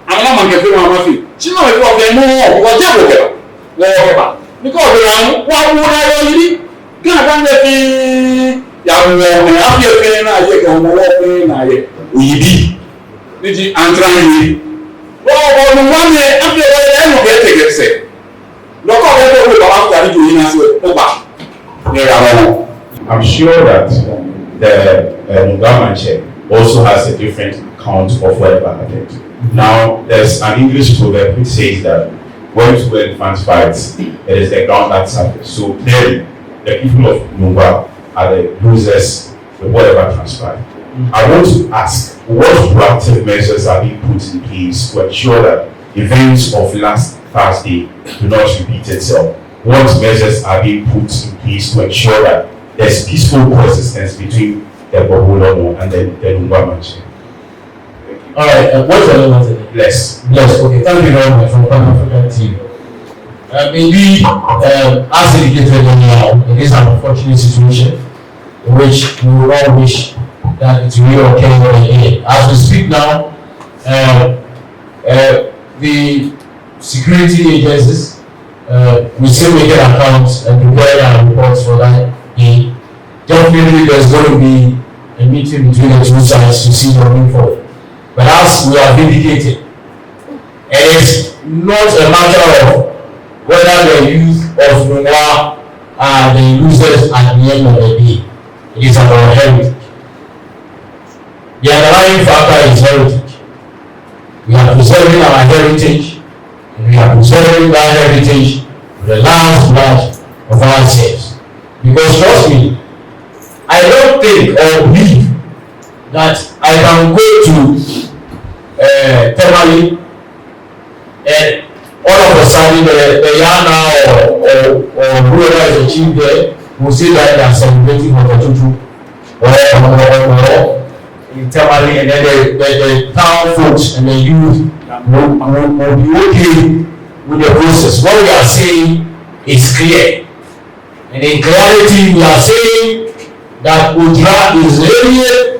Amɛ na maŋkɛ fɛɛ ma ma fee. Shi nɔ mɛi fɛɛ fɛɛ mɔ, wɔ jɛ bo kɛba. Wɔ kɛba. Because na wa wo na yɔ yi. Ga da ne fɛɛ. Ya wɔ ne afi fɛɛ na yɛ, Ga wɔ fɛɛ na yɛ. Oyibi. Ni ji antra yi. Wɔ, wɔ nu wa mɛ, afi wɔ yɛ nu kɛ te kɛ sɛɛ. Nɔ ko bɛ ko baba fɛɛ ni jo yi na se, o ba. I'm sure that the, uh, Nungua Maŋtsɛ also has a different account of whatever happened. Now, there's an English proverb which says that when two elephants fight, it is the ground that suffers. So clearly, the people of Nungua are the losers with whatever transpired. I want to ask, what proactive measures are being put in place to ensure that events of last Thursday do not repeat itself? What measures are being put in place to ensure that there's peaceful coexistence between the Boholomo and the, the Nungua Maŋtsɛ? All right, uh, what's your name once again? Bless. Bless. Okay, thank you very much for Pan African T V. Um, indeed, um, as indicated earlier, it is an unfortunate situation in which we will not wish that it will occur again. As we speak now, um, uh, the security agencies, uh, we still making accounts and preparing our reports for that day. Definitely, there's going to be a meeting between the two sides to see the way forward. But as we have indicated, it is not a matter of whether the youth of Nungua are the losers at the end of the day. It is about heritage. The underlying factor is heritage. We are preserving our heritage, and we are preserving that heritage with the last blood of ourselves. Because trust me, I don't think or believe that I can go to, uh, Tamale and all of a sudden the, the Yana or, or, or whoever is the chief there will say that they are celebrating Hotototo or, or, or, or in Tamale, and then the, the, the town folks and the youth will, will, will be okay with the process. What we are saying is clear. And in clarity, we are saying that Odra is alien,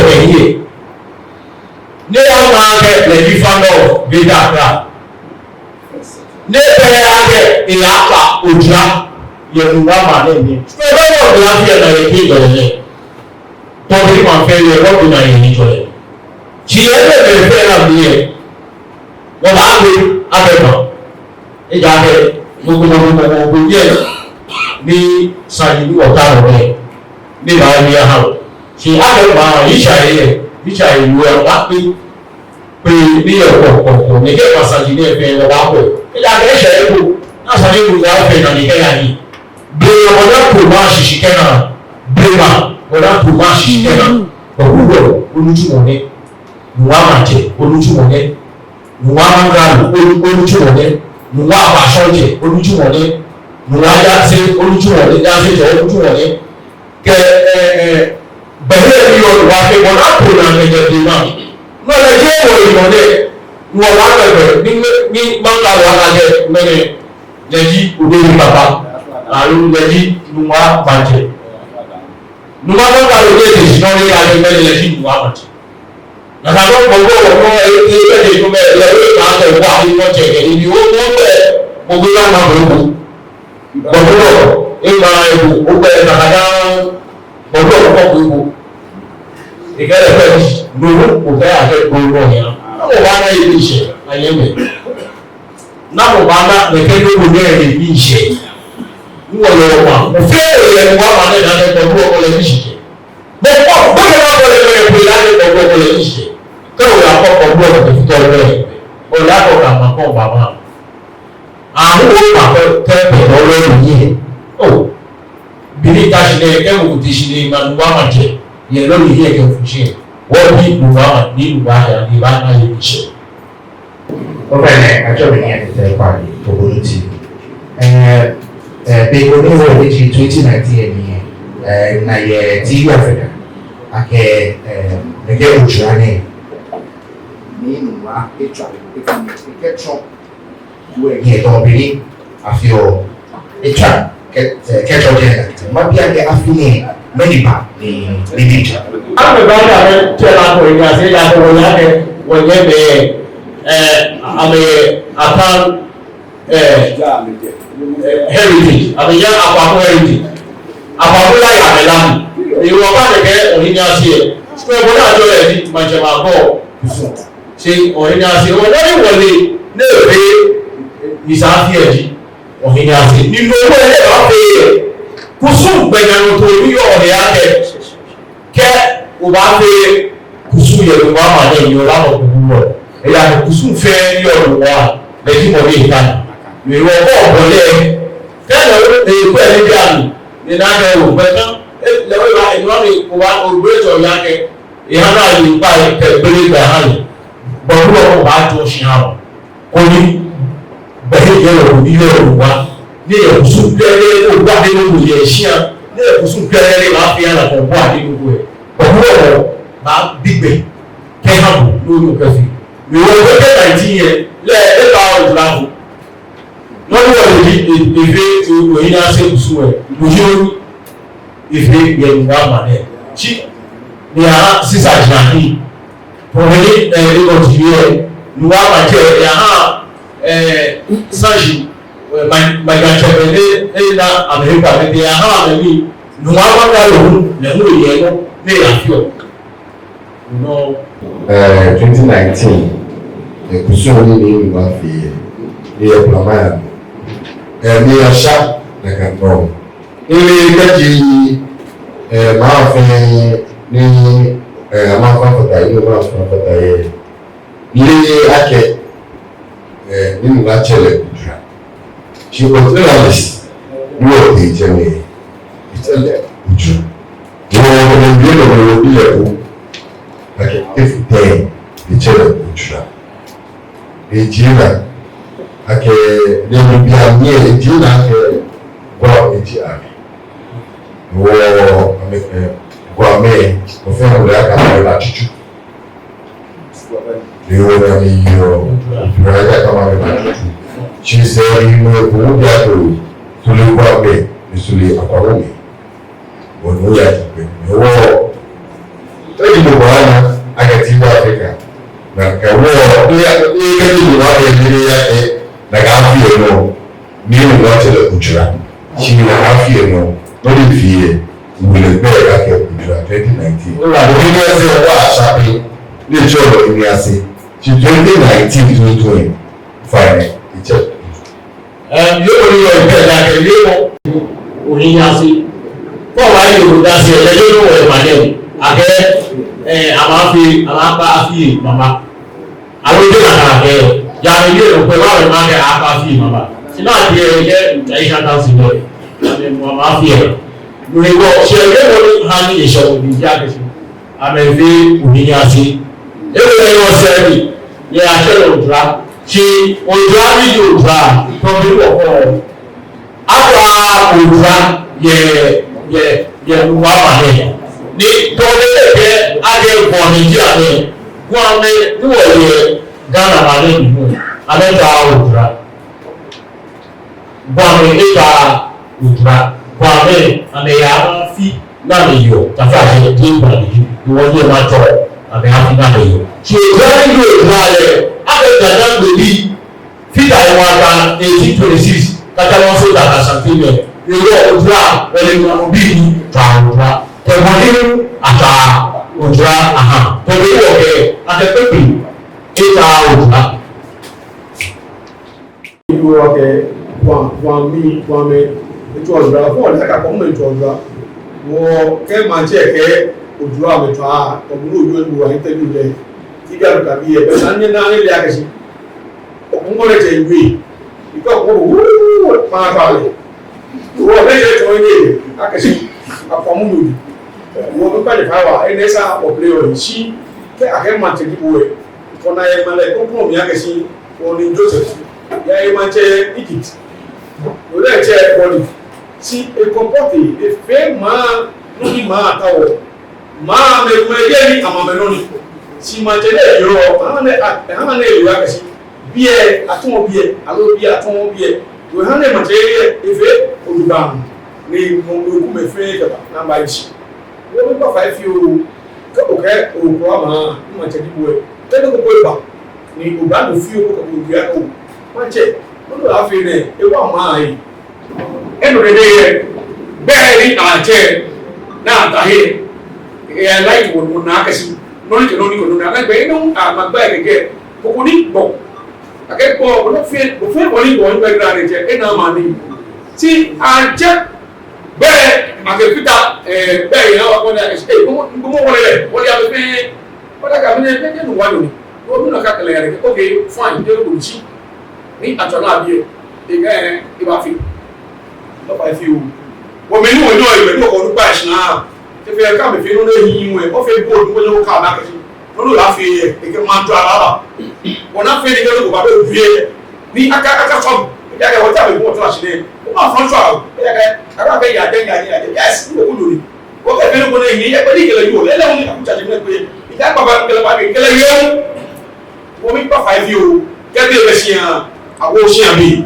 kɛ hiɛ. Ni wɔmaŋ kɛ lɛ ji founder of Greater Accra. Ni ebɛ akɛ eyakpa ojara yɛ Nungua maŋ nɛɛ mli. Fɛɛ bɛ wɔ bila fiɛ na yɛ kɛ jɔlɛ lɛ. Tɔbi maŋ fɛɛ yɛ wɔ bi na yɛ ni jɔlɛ. Shi yɛ bɛ bɛ fɛɛ na bi yɛ. Wɔbaagbe abɛ ma. Ejaakɛ mɔ ko mɔ ko mɔ ko yɛ ni saji ni wɔtaoɔ nɛɛ, ni baawie aha wɔ. Shi akɛ maŋ yitsa yɛ, yitsa yɛ yoo ya ba kpe, kpe ni yɛ kɔ, kɔ, kɔ, nɛkɛ maŋ saji nɛɛ fɛɛ wɔbaakwɛ. Ejaakɛ eshɛ eko, ni saji ko ya fɛɛ na nɛkɛ ya ni. Blema, bɔda ko ma shishi kɛ naa. Blema, bɔda ko ma shishi kɛ naa. Ɔku wɔ, onitsumɔ nɛ. Nungua maŋtsɛ, onitsumɔ nɛ. Nungua maŋkralo, onu-, onitsumɔ nɛ. Nungua abashɔŋtsɛ, onitsumɔ nɛ. Nungua jaase, onitsumɔ nɛ. Jaasetsɛ, onitsumɔ nɛ. Kɛ, ɛ, ɛ, bɛhɛ ni yɔɔ wa kɛ bɔda ko na kɛjɛ blema. No lɛ jeee wɔyinɔ nɛ. Nungua maŋkralo, ni, ni maŋkralo ana jɛ, mɛni, lɛ ji obɛnɛ papa. Aloo lɛ ji nungua maŋtsɛ. Nungua maŋkralo ni te shi nɔ ni ya jɛ mɛni lɛ ji nungua maŋtsɛ. Nakai nɔŋŋ gbɔmɔ nɔ, e, e, e, e, nɔ mɛ, lɛ, e, ma, e, wa, e, mɔ tsɛ, e, ni, o, mɔ, e, mɔ, gbɛ, na, na, bo, bo. Gbɔmɔ nɔ, e, ma, e, bo, o, gbɛ, na, na, na, gbɔmɔ nɔ, bo, bo, bo. E, kɛ, lɛ, kɛ, ni, no, o, kɛ, a, kɛ, gbɔmɔ nɔ, ya. O, wa, na, e, ni, shɛ, a, yɛ mɛ. Namɔ baana nɛkɛ nɔ ko nɛɛ ni miishɛɛ? Ni wɔyɔɔ maŋ. Mɔ fɛɛ mɔ yɛ Nungua maŋ nɛɛ naa ni kɔdu ɔkɔ lɛ miishɛɛ. Mɔ ko, mɔ ko naa kɔ lɛ mɛɛ ko naa ni kɔdu ɔkɔ lɛ miishɛɛ. Kɛ wɔyakɔ kɔdu ɔkɔ lɛ fitɔ lɛ. Yakɔ ka ma kɔ ba ma. Ahu o ma kɔ kɛ pɛ lɔ lɔ ni yɛ. O. Bini ta shi nɛɛ kɛ mɔ ko te shi nɛɛ ma nu wa ma jɛ. Yɛ lɔ ni yɛ kɛ fu shi. Wɔ bi nu wa ma ni nu wa ya ni ba na yɛ ni shi. Ofainɛ, atsɛɔ mi Nii Atetekwei Kwame Obonu Ti. Ɛɛ, ɛɛ, be ko ni wɔyɛ ji twenty nineteen yɛ ni, ɛɛ, na yɛ T V Africa. Akɛ, ɛɛ, nɛkɛ ojwara nɛɛ. Ni nu wa, etswa, ekɛ, ekɛ tsɔ. Wɛ, yɛ tɔ beni, afeɔ, etswa. Kɛ, kɛ tsɔ jɛ, mabi akɛ afi nɛɛ, mɛni ba, ni, ni bi ja. Amɛba ni amɛtsɛ la ko ni ase ya ko wɔle akɛ, wɔnyɛmimɛi, ɛɛ, amɛ, akan, ɛɛ, ɛɛ, heritage, amɛya Akuafo heritage. Akuafo la ya amɛ la mi. Ni wɔba nɛkɛ, ohiɛ ni ase, sukuu bɔ ni atsɛɔ lɛ ni, maŋtsɛ ma bɔ, kusum. Shi ohiɛ ni ase, wɔle ni wɔle, ni ebe, ni sa fi eji. Ohiɛ ni ase. Ni no hewɔ lɛ baafee. Kusum gbɛjianɔtoo ni yɔɔ he akɛ. Kɛ obaafee kusum yɛ Nungua maŋ nɛɛ, ni obaafee kusum wɔ. Ejaakɛ kusum fɛɛ ni yɔɔ Nungua, lɛ ji mɔ ni eta. Ni wɔkɔ bɔ lɛ. Kɛ lɛ o, ekwɛ ni bi ami. Ni na kɛ o, bɛ kan. E, lɛ o, e ba, e nɔ ni, o ba, o gbɛ jɔ ya kɛ. Eha ni ayi kpa kɛ gbele gbɛ ha lɛ. Bɔ ni wɔkɔ baato shi ha wɔ. Koni, bɛ he yɛ lɛ ko ni yɔɔ Nungua. Ni yɛ kusum kɛlɛ ko bɔ ni yɔɔ yɛ shia. Ni yɛ kusum kɛlɛ ni baafee ya la ko bɔ ni yɔɔ yɛ. Bɔ ni wɔkɔ baabi gbɛ. Kɛha bo, no no kɛfee. Mi wɔ ko kɛ nineteen yɛ, lɛ, e ba o la ko. Nɔ ni wɔle ji, e, efee, e, ohiɛ ni ase kusum wɛ. Ohiɛ ni efee yɛ Nungua maŋ nɛɛ. Shi, ni aha sisa jina ni. Pɔmɛni, ɛɛ, ni wɔji yɛ. Nungua maŋ jɛ, eha, ɛɛ, Sanshi, ɛɛ, ma, maŋtsɛmɛi ni, e, na, amɛhe ba, ni eha amɛ ni. Nungua maŋ ka lo hu, ni hu yɛ nɔ, ni afeɔ. Nɔ. Ɛɛ, twenty nineteen, ɛɛ, kusum ni ni ni ma fee, ni yɛ plama ya. Ɛɛ, ni ya sha, na ka nɔ. Ni kɛji, ɛɛ, ma fee, ni, ɛɛ, ma fa fata, ni ma fa fata yɛ. Ni akɛ, ɛɛ, ni ma tsɛ lɛ kudra. Shi wɔtee la list, ni wɔtee jɛmɛ, etsɛ lɛ ojwara. Wɔ, wɔkɛ lɛ wie lɛ, wɔbi lɛ ko. Akɛ, efite, etsɛ lɛ ojwara. Eji la, akɛ, lɛ bi amɛ, eji la akɛ, gua eji amɛ. Wɔ, amɛ, ɛɛ, gua mɛ, wɔfɛɛ wɔle akɛ amɛ la tsutsu. Ni wɔ na mi yɔɔ, ojwara ja kama mi ma tutu. Shi sɛɛ ni mɔ ko obi ato, sule gua mɛ, ni sule Akuafo mɛ. Wɔ no ya ti pɛ. Wɔ, eji mɔ ko ana, akɛ T V Africa. Na kɛ wɔ, ni ya, ni kɛ ni mɔ ko ana, ni ya, ɛɛ, na ka fi yɛ nɔ. Ni Nungua tsɛ lɛ ojwara. Shi na afi yɛ nɔ, nɔ ni fee yɛ, wule gbɛ akɛ ojwara twenty nineteen. Ola, ohiɛ ni ase wa asape, ni tsɔ lɛ ohiɛ ni ase. Shi twenty nineteen tuntun, fine, etsɛ. Ɛɛ, yɛ ko ni yɔɔ ipɛ da kɛ, yɛ ko. Ohiɛ ni ase. Kɔ wa yɛ ko da se, lɛ yɛ ko wɔ ma nɛ. Akɛ, ɛɛ, ama fi, ama ba fi, mama. Aloo jeee nakai akɛ, ja ni yɛ nɔ kpɛ ba lɛ ma kɛ akpa fi ma ba. Shi na ti yɛ kɛ, ja yi sha ta si lɛ. Ja ni mɔ ma fi yɛ. No hewɔ, shi yɛ mɔ ni ha ni eshɛ obi ja kɛ shi. Amɛfee ohiɛ ni ase. Ewe yɛ yɔ sɛɛ ni, yɛ atsɛ lɛ ojwara. Shi ojwara ni ji ojwara, tɔ bi wɔ kɔ. Akpa ojwara yɛ, yɛ, yɛ Nungua maŋ nɛɛ. Ni tɔ lɛ kɛ akɛ gbɔmɛi ji amɛ. Gbɔmɛi ni wɔyɛ Ghana maŋ nɛɛ mli. Amɛkpa ojwara. Gbɔmɛi ekpa ojwara. Gbɔmɛi amɛya afi ni amɛyeɔ. Taflatsɛ, di gbɔmɛi ji. Ni wɔyɛ ma tɔ. Amɛya afi ni amɛyeɔ. Shi ojwara ni ji ojwara lɛ. Akɛ Ga-Dangme bi. Fita ewa ka eighteen twenty-six, kata wan so da ka something lɛ. Ewo ojwara, ole mɔ obi ni tswa ojwara. Kɛ mɔ ni atswa ojwara, aha. Kɛ mɔ ni wɔ kɛ, akɛ pɛpɛ, eta ojwara. Ewo kɛ, wa, wa mi, wa mɛ, etswa ojwara, fɔ, ole ka kɔ mɛ tswa ojwara. Wɔ, kɛ maŋtsɛ kɛ, ojwara mɛ tswa, kɔ mɔ ni ojwara ni wa interview lɛ. Ibi alu ka bi yɛ, bɛ sa nyɛ na, nyɛ lɛ akɛ shi. Mɔ lɛ jɛ ŋwɛi. Ikɔ ko wuu, ma ba lɛ. Wɔ lɛ jɛ tɔ ye. Akɛ shi akpamu nɔ ni. Wɔ miikpa lɛ fai waa, enɛ sa wɔ play wɔ shi. Kɛ akɛ maŋtsɛ ji bo lɛ. Kɔ na yɛ maŋ lɛ ko ko mi akɛ shi. Wɔ ni Joseph. Yɛ maŋtsɛ Egypt. Wɔ lɛ jɛ wɔ ni. Shi e comporte, efee maŋ, nɔ ni maŋ taoɔ. Maŋ mɛi, mɛi yɛ ni amɛ amɛnɔ ni. Shi maŋtsɛ lɛ yɔɔ, hã nɛ, hã nɛ yɔɔ akɛ shi. Biɛ, atɔɔ biɛ, aloo biɛ, atɔɔ biɛ. Wɔ hã nɛ maŋtsɛ yɛ, efee, odubaŋ. Ni mɔ, mɔ ko mɛi fɛɛ kɛba, na ba yi shi. Wɔ miikpa fai fioo, kɛ okɛɛ, okɔ maŋ, maŋtsɛ ji bo lɛ. Kɛ nɔ ko ko ba, ni oba nɔ fioo ko ko ya ko. Maŋtsɛ, nɔ ni afee nɛ, ewa maŋ yi. Enɔ lɛ yɛ, be ni atsɛ, na ata he, e like wɔ, wɔ na akɛ shi, nɔ ni kɛ nɔ ni kɛ nɔ ni, akɛ be nɔ, a, ma gba kɛkɛ, ko ko ni gbɔ. Akɛ gbɔ, ko nɔ fɛɛ, ko fɛɛ ko ni gbɔ, ni be gra ni tsɛ, ena ma ni. Shi atsɛ, be, akɛ fita, eh, be yɛ na wa ko ni akɛ shi, eh, ko mɔ, ko mɔ wɔ lɛ, wɔ lɛ abɛ fɛɛ, Wala ka mine ne ne wani. Ko mina ka kala yare. Okay, fine. Yɛ ko shi. Ni atswa na biɛ. Ekɛɛ, ebaafee. Ebaafee o. Wɔ mɛi ni wɔ ni wɔ, mɛi ni wɔ ko nu kpa shi na. Kɛ fee ka mɛi fɛɛ nɔ ni ehiii wɔ. Ofee bold ko yɛ ko ka ba kɛ shi. Nɔ ni afee yɛ. Ekɛɛ maŋtsɛ alaba. Wɔ na fee ni kɛ ko ba do biɛ. Ni aka, aka fam. Ejaakɛ wɔ ta be ko tɔ shi nɛ. Ko ma fam tswa. Ejaakɛ, aka kɛ ya jɛ, ya jɛ, ya jɛ. Yes, ni ko ko do ni. Okɛ fɛɛ nɔ ko ni ehiii, ekpɛ ni kɛlɛ yoo, ele wɔ ni kaku tsatsi mɛ kpɛ. Ika kpakpa kɛlɛ ba kɛ, kɛlɛ yoo. Wɔ miikpa fai fioo, kɛ be bɛ shia, awo shia bi.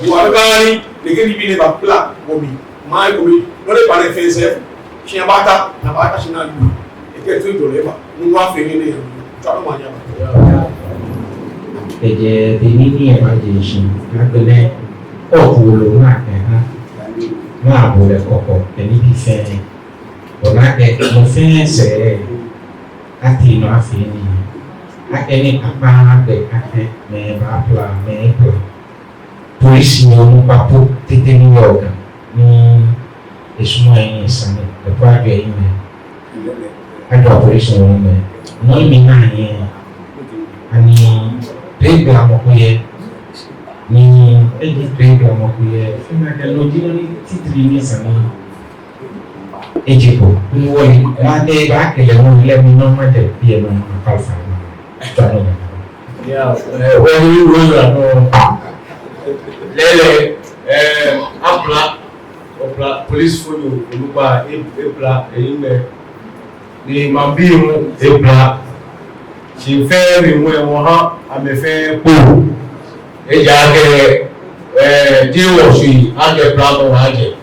Wɔ abɛ kani, nɛkɛ nibii nɛɛ ba kpla, wɔ mi. Maŋ ko mi, nɔ ni ba nɛ fɛɛ sɛɛ, shia baata, na baata shi na lu. Ekɛ tu jɔlɛ ba, nu wa fɛɛ ni ya, tswa nɔ ma ya ba. Kɛjɛ be ni ni eba je shi, agbɛnɛ, ɔ kulo na kɛ ha, na bo lɛ kɔkɔ, kɛ nibii fɛɛ. Ona akɛ mɔ fɛɛ sɛɛ atee nɔ afee nii. Akɛni akpa gbɛ akɛ mɛi baapla, mɛi pla. Polisi ni onukpa po tete ni yɔɔ Ga ni esumɔɔ ehiɛ sane, epue ajɔ ehiɛ. Ajɔ polisi ni mɛ. Ni mi na hiɛ. Ani tue gblamɔ ko yɛ. Ni eji tue gblamɔ ko yɛ. Fina kɛ lɔ ji nɔ ni titri ni sane. Eji ko, ni wɔyi, na de ba kɛlɛ mu lɛ mi nɔ ma de biɛ nɔ ma kal fa ma. Tswa nɔ ma. Ya, eh, wɔyi, wɔyi la nɔ. Lɛlɛ, eh, apla, opla, police fo ni, onukpa, e, epla, eyi mɛ. Ni maŋbii hu epla. Shi fɛɛ mli hu wɔ ha, amɛ fɛɛ kpo. Ejaakɛ, eh, je wɔ shi, akɛ pla mɔ wa je.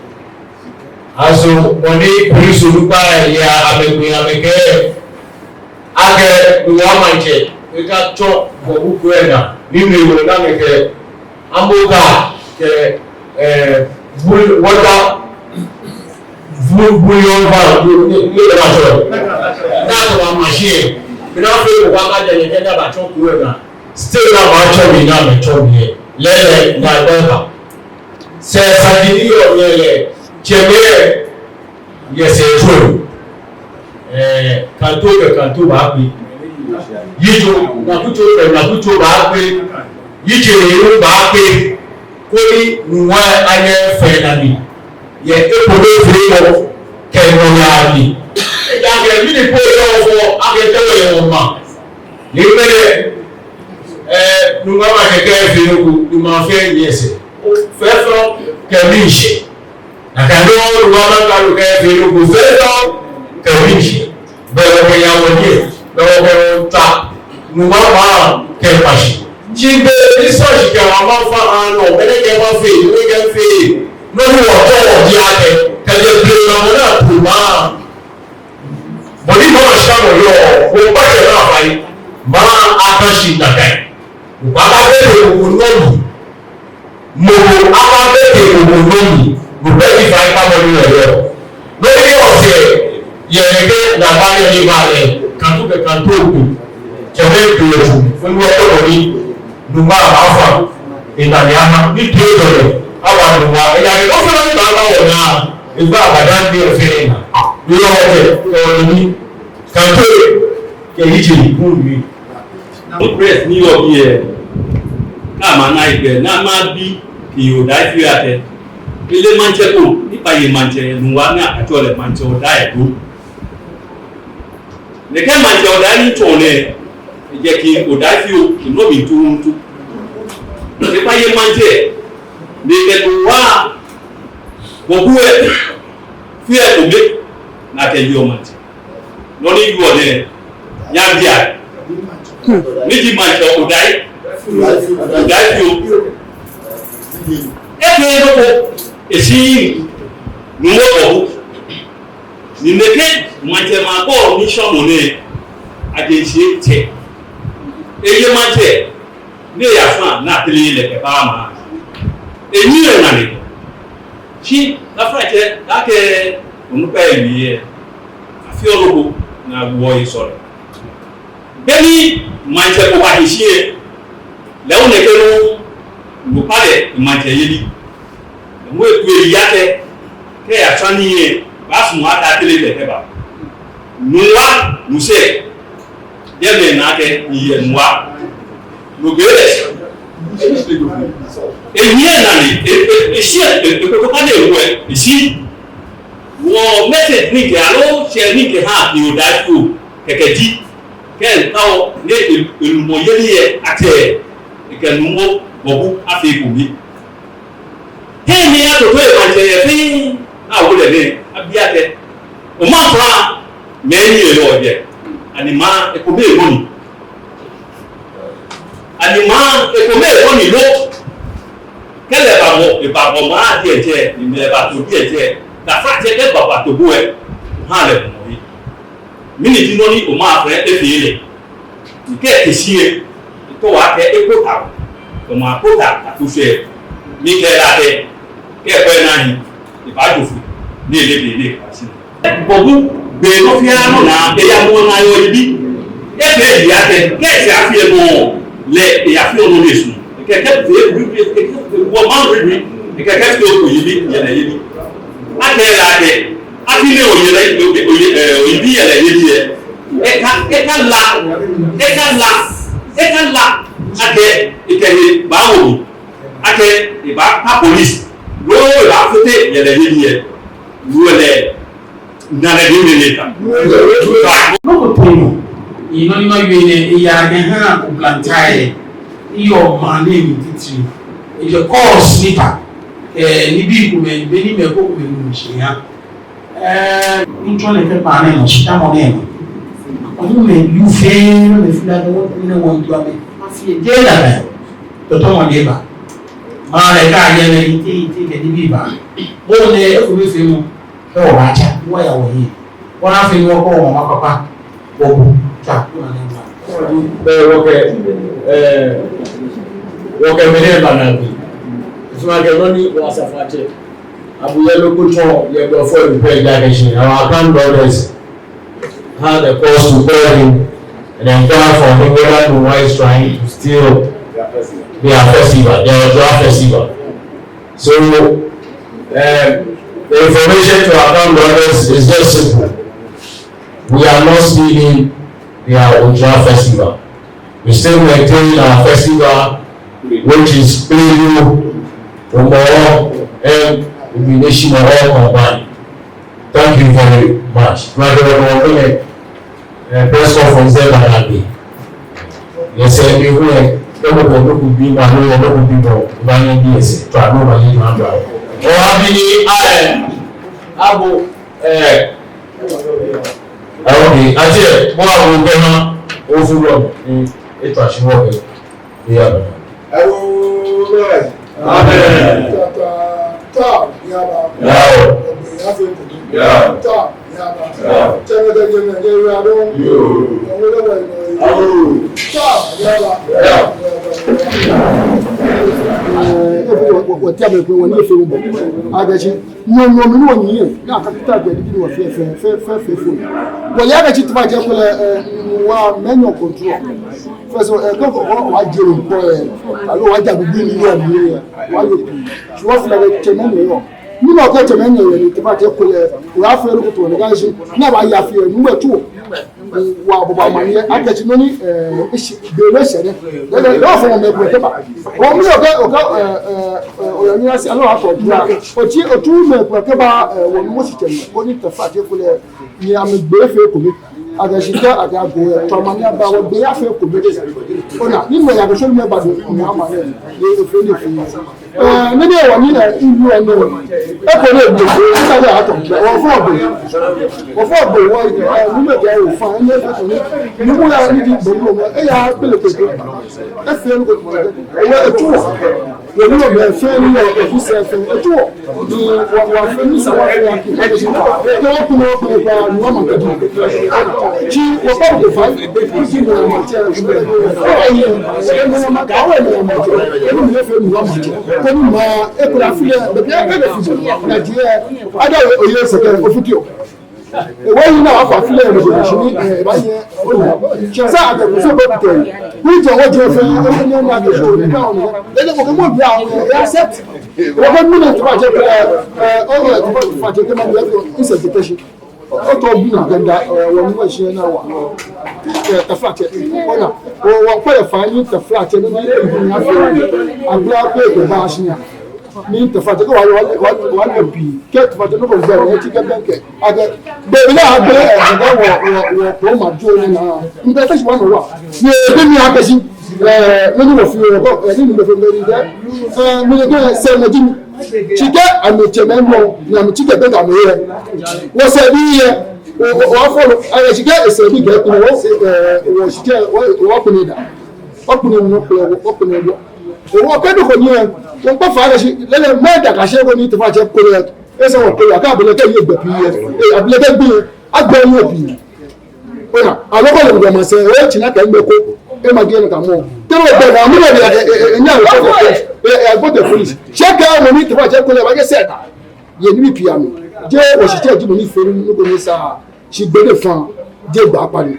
Aso, mɔ ni polisi onukpa ya amɛkpe amɛkɛɛ, akɛ, ni wɔ maŋtsɛ, eka tsɔ, bɔ buku ena, ni mɛi wɔ na amɛkɛ, ambo ka, kɛ, eh, bul-, water, bul-, bouillon ba, ni, ni, ni, na tsɔ. Na tsɔ wa machine. Mina fɛɛ ko wa ka jɛ, ni kɛ na ba tsɔ ko ena. Still na ba tsɔ mi, na mɛ tsɔ mi. Lɛlɛ, na ba ba. Sɛ saji ni yɔɔ yɛ lɛ, tsɛmɛi yɛ sɛɛ tso. Eh, kanto kɛ kanto baakpe. Yitso, nakutso kɛ nakutso baakpe. Yitsei baakpe. Koni Nuŋua anyɛ afee nɔ ni. Yɛ eko be fee ko kɛ nɔ ya ni. Ejaakɛ mɛni po yɔɔ fɔ akɛ tɛwɛ yɛ wɔmaŋ. Ni mɛni, eh, Nuŋua maŋtsɛ kɛɛ fee nɔ ko, ni maŋ fɛɛ nyiɛ sɛɛ. Fɛɛ fɛɛ kɛ miishɛɛ. Nakai nɔŋŋ Nuŋua maŋ kalo kɛɛ fee nɔ ko fɛɛ nɔ kɛ miishɛɛ. Belɛ wɔkɛ ya wɔnyiɛ, belɛ wɔkɛ wɔta. Nuŋua maŋ kɛ mashi. Shi be ni sa shi kɛ wɔmaŋ fa anɔ, belɛ kɛ mafee, belɛ kɛ fee. Nɔ ni wɔtɔ wɔji akɛ, kɛjɛ blema mɔ naa to maŋ. Bɔ ni maŋ sha mɔ yɔɔ, wɔkpa kɛ naa fai. Maŋ aka shi nakai. Obaaba bɛ te ogo nɔ mli. Mɔ ko aba bɛ te ogo nɔ mli. Obɛ ni fai kpa mɔ ni yɔɔ. Nɔ ni yɔɔ sɛɛ, yɛ nɛkɛ naa ba yɛ ni ba lɛ. Kanto kɛ kanto ko. Tsɛmɛi ko yɛ tu. Fɛɛ ni wɔtɔ mɔ ni. Nuŋua baafa. Ena ni aha. Ni te dɔ lɛ. Awa Nuŋua. Ena ni nɔ fɛɛ ni baaba wɔ naa. Egba abada ni fɛɛ na. Ni yɔɔ sɛɛ, ɔ ni. Kanto kɛ yitsei, kun mi. Press ni yɔɔ biɛ. Ama na igbɛ ni mabi Odai fioo akɛ, ele maŋtsɛ ko ni baye maŋtsɛ yɛ Nungua ni akɛtsɛɔ lɛ Maŋtsɛ Odai Ado. Nɛkɛ Maŋtsɛ Odai ni tsɔ nɛɛ, ejɛ Odai fioo, enɔ mi tuuntu. Ebaye maŋtsɛ, ni ekɛ Nungua Bɔbu lɛ fee ekome ni akɛyeɔ maŋtsɛ. Nɔ ni yɔɔ nɛɛ, nyɛbia. Ni ji Maŋtsɛ Odai, Odai fioo. Efee nɔ ko, eshi Nungua Bɔbu. Ni nɛkɛ maŋtsɛ ma ko ni shɔmɔ nɛɛ, ajeŋ shi etsɛ. Eye maŋtsɛ, ni eya fã ni atere lɛ kɛba maŋ. Enyiɛ nane. Shi taflatsɛ, akɛ onukpa ewie, afeɔ nɔ ko ni awoɔ esɔle. Be ni maŋtsɛ ko bahi shi lɛ, lɛ hu nɛkɛ nɔ, onukpa lɛ maŋtsɛyeli. Mɔ ko eku eyi akɛ, kɛ eya fã ni ebaasumɔ akɛ atere lɛ kɛba. Nungua musɛɛ, yɛ mɛi na akɛ, ni yɛ Nungua. No be lɛ. Enyiɛ nane, e, e, eshi, e, e, e, ko ka ne wɔ, eshi. Wɔ message ni mikɛ, aloo share ni mikɛha Odai fioo, kɛkɛ ji. Kɛ ŋtaoɔ, ni e, elumɔyeli yɛ, atsɛ, ekɛ Nungua Bɔbu afee ekome. He ni atoto emaŋtsɛ yɛ fɛɛ, ni awo lɛ nɛɛ, abi akɛ, omaŋ faa, mɛni eyɔɔ jɛ, ani maŋ ekome bɔ ni, ani maŋ ekome bɔ ni lo, kɛ lɛ bamɔ, ebamɔ maŋ diɛŋtsɛ, ni mɛi bato diɛŋtsɛ, taflatsɛ kɛ babato bo lɛ, oha lɛ mɔ yi. Mɛni ji nɔ ni omaŋ fɛɛ efee lɛ? Ni kɛ ete shi lɛ, etao akɛ ekota, kɛ maŋ kota ato shi. Mikɛɛ lɛ akɛ, kɛ ekwɛ naa ni, ebaajo foi, ni ele be ni ekɛba shi. Bɔbu, be nɔ fɛɛ nɔ naa, eya mɔ naa yɔɔ eyibii. Efee eyibii akɛ, kɛ esa afee nɔ lɛ, eyafee nɔ ni esumɔɔ. Ekɛ, kɛ be, be, be, ekɛ, wɔ maŋ be, be, ekɛ, kɛ fee oyibii, yɛ lɛ yibii. Akɛɛ lɛ akɛ, afi ni oye lɛ, oye, oye, eh, oyibii yɛ lɛ yibii lɛ. Eka, ekala, ekala, ekala, akɛ, ekɛ he baawo mli, akɛ, ebaakpa police, loo ebaafite yɛ lɛ yibii lɛ, loo lɛ, nane ni mɛni ka. Nɔ ko tee nɔ, nɔ ni mawie nɛɛ, eya kɛha oblahii, eyɔɔ maŋ nɛɛ mli titri, ejɛ course ni ta, eh, nibii komɛi, be ni mɛi komɛi nu shi ya. Eh, ŋtsɔ nɛkɛ kpaa nɛɛ nɔ, shitamɔ nɛɛ nɔ. Ɔni mɛi yu fɛɛ, mɛi fila kɛ wɔ, ni wɔ ŋtua mɛi. Afi ejɛ la mɛi. Tɔtɔ mɔ ni eba. Maŋ lɛ ka yɛ lɛ, ite, ite, kɛ nibii ba. Bo nɛɛ, ekome feemɔ. Kɛ wɔbaatsa, wɔya wɔhiɛ. Wɔna fɛɛ ni wɔkɔ wɔmaŋ papa. Bɔbu, tsa, wɔna nɛɛ ba. Bɛ wɔkɛ, eh, wɔkɛ mɛnɛ ba naa bi. Suma kɛ nɔ ni wɔ asafoatsɛ Abu Yellow ko tsɔɔ yɛ blɔfo lɛ mli pɛ, ejaakɛ shi our account brothers had the cause to call him and inquire from him whether Nungua is trying to steal their festival, their Ojura festival. So, um, the information to our account brothers is just simple. We are not stealing their Ojura festival. We still maintain our festival, which is Kpeleyo, Hɔmɔwɔ, and Egbineshimɔ all combined. Thank you very much. Like, uh, uh, uh, press conference lɛ ba naa bi. Yɛ sɛɛ mli hu lɛ, kɛ mɔ ko nɔ ko bi mɔ, aloo nɔ ko bi mɔ, obaanyɛ obi yɛ sɛɛ, tswa ni obaanyɛ otswa. Obi ni, eh, abo, eh, eh, okay, atsɛ, bo abo kɛ ha, ofu lɔ, eh, etswa shi wɔ kɛ. Amen. Amen. Tata, ta, yaba. Yao. Obe, yafe kudu. Yao. Ta, yaba. Yao. Tɛmɛ tɛ jɛmɛ, jɛ yaba. Yo. Ɔwɔ lɛ wa yaba. Awo. Ta, yaba. Yao. Wɔte amɛ kpɛ, wɔnii fɛɛ bɔ. Agachi. Nyɔŋ, nyɔŋ mli ni wɔnyiɛ, ni akakita gbɛ ni wɔfee, fee, fee, fee, fee, fee. Wɔle akɛ tsi tuma jɛ kulɛ, eh, wa mɛnyɔ control. First of all, eh, kɔ, kɔ, kɔ, wa jɛ lɛ kɔ, eh, aloo wa jɛ gbogbo ni yɔɔ mli, eh, wa yɛ. Shi wɔfee lɛ tsɛmɛi ni yɔɔ. Ni mɔ ko tsɛmɛi yɔɔ, ni tuma jɛ kulɛ, wa fee lɛ ko to, ni ka shi, ni ba ya fee, ni wɔ tso. Wa bɔ ba ma ni akɛ tsi nɔ ni, eh, esi, be lɛ eshɛ nɛ. Lɛ, lɛ, lɛ, fɔ mɛ kpɛlɛ kɛba. Omli okɛ, okɛ, eh, eh, eh, oyanyɛ shi aloo akɔ bua. Otsi, otsu mɛ kpɛlɛ kɛba, eh, wɔnuɔ shitsɛ mli. Koni taflatsɛ ekolɛ, ni amɛgbee fɛɛ ekome. Akɛ shika, akɛ agoo, eh, tswa ma ni aba, wɔgbee ya fɛɛ ekome. Ona, ni mɛi yakɛshɔ mɛi ba do, ni ama nɛ, ni efee ni efee. Eh, nɛɛ ni wɔnuɔ nɛɛ, iwu nɛɛ. Eko nɛɛ do, esa akɛ atɔ. Wɔfɔ gbee. Wɔfɔ gbee, wɔ, eh, numɔ kɛ wɔfã, ni efee ni, numɔ ya ni di gbɔmɔ, eya kpele kpele. Efee ni ko tuma. Wɔ etsu wɔ. Wɔnuɔ mɛi fɛɛ ni yɔɔ, eku sɛɛ fɛɛ, etsu wɔ. Ni wɔ, wɔfee ni sa wɔfee ya. Kɛ wɔkpɛlɛ, wɔkpɛlɛ kɛ numɔ kɛ di. Tsi, wɔkpɛlɛ kɛ fã. Ewɔ yi na afa file mɔ jɛ shi ni, eh, ba yɛ, o na. Sa akɛ kuso bɛ kutɛ. Kujɛ wɔ jɛ fɛ, o ne na kɛ so ni ka o ne. Lɛ ko kɛ mɔ bi a, ya set. Wɔ kɛ mɔ ne to ba jɛ, eh, o ne to ba fa jɛ kɛ ma bi ko, isa jɛ tɛ shi. Otɔ bu na ganda, eh, wɔnuɔ shi na wa. Eh, taflatsɛ. Ona, wɔ, wɔkpɛlɛ fã ni taflatsɛ ni, ni, ni afee. Agbla kpɛlɛ kɛba shi ya. Ni taflatsɛ kɛ wa, wa, wa, wa ne bi. Kɛ taflatsɛ nɔ ko gbɛ, ni tsi kɛ bɛŋkɛ. Akɛ, be, be na agbɛ, eh, akɛ wɔ, wɔ, wɔ, wɔ, ma jo ni na. Ŋkɛ fɛ shi wa nɔ wa. Ni, be ni akɛ shi. Eh, mɛni wɔfee wɔ, eh, ni mɛni wɔfee mɛni dɛ. Eh, mɛni dɛ sɛ mɛ jimi. Tsi kɛ amɛtsɛmɛi mɔ, ni amɛtsi kɛ bɛ kɛ amɛ yɛ. Wɔsɛɛ bi yɛ. Wɔ, wɔ, wɔfɔ lɛ, ayɛ tsi kɛ esɛɛ bi kɛ, wɔ, eh, wɔshitsɛ, wɔ, wɔkpɛlɛ da. Wɔkpɛlɛ nɔ kpɛlɛ, wɔ, wɔkpɛlɛ wɔ. Wɔ kɛ do ko ni yɛ. Wɔkpɛ fã kɛ shi, lɛlɛ mɛ da ka shi ko ni taflatsɛ ko lɛ. Esa wɔkpɛlɛ, akɛ abɛlɛ kɛ yɛ gbɛ pii yɛ. Eh, abɛlɛ kɛ gbi yɛ. Agbɛ yɛ pii. Ona, aloo ko lɛ ŋgbɛ ma sɛɛ, o tsi na kɛ ŋgbɛ ko, e ma gɛ na ka mɔ. Te o gbɛ na, mɔ bɛ, e, e, e, e, nya o ko ko, e, e, e, go to police. Tsi kɛ mɔ ni taflatsɛ ko lɛ, ba kɛ sɛɛ da. Yɛ ni bi pia mi. Jɛ wɔshitsɛ ji mɔ ni fee ni ko ni sa, shi gbɛ de fã, jɛ gba pa ni.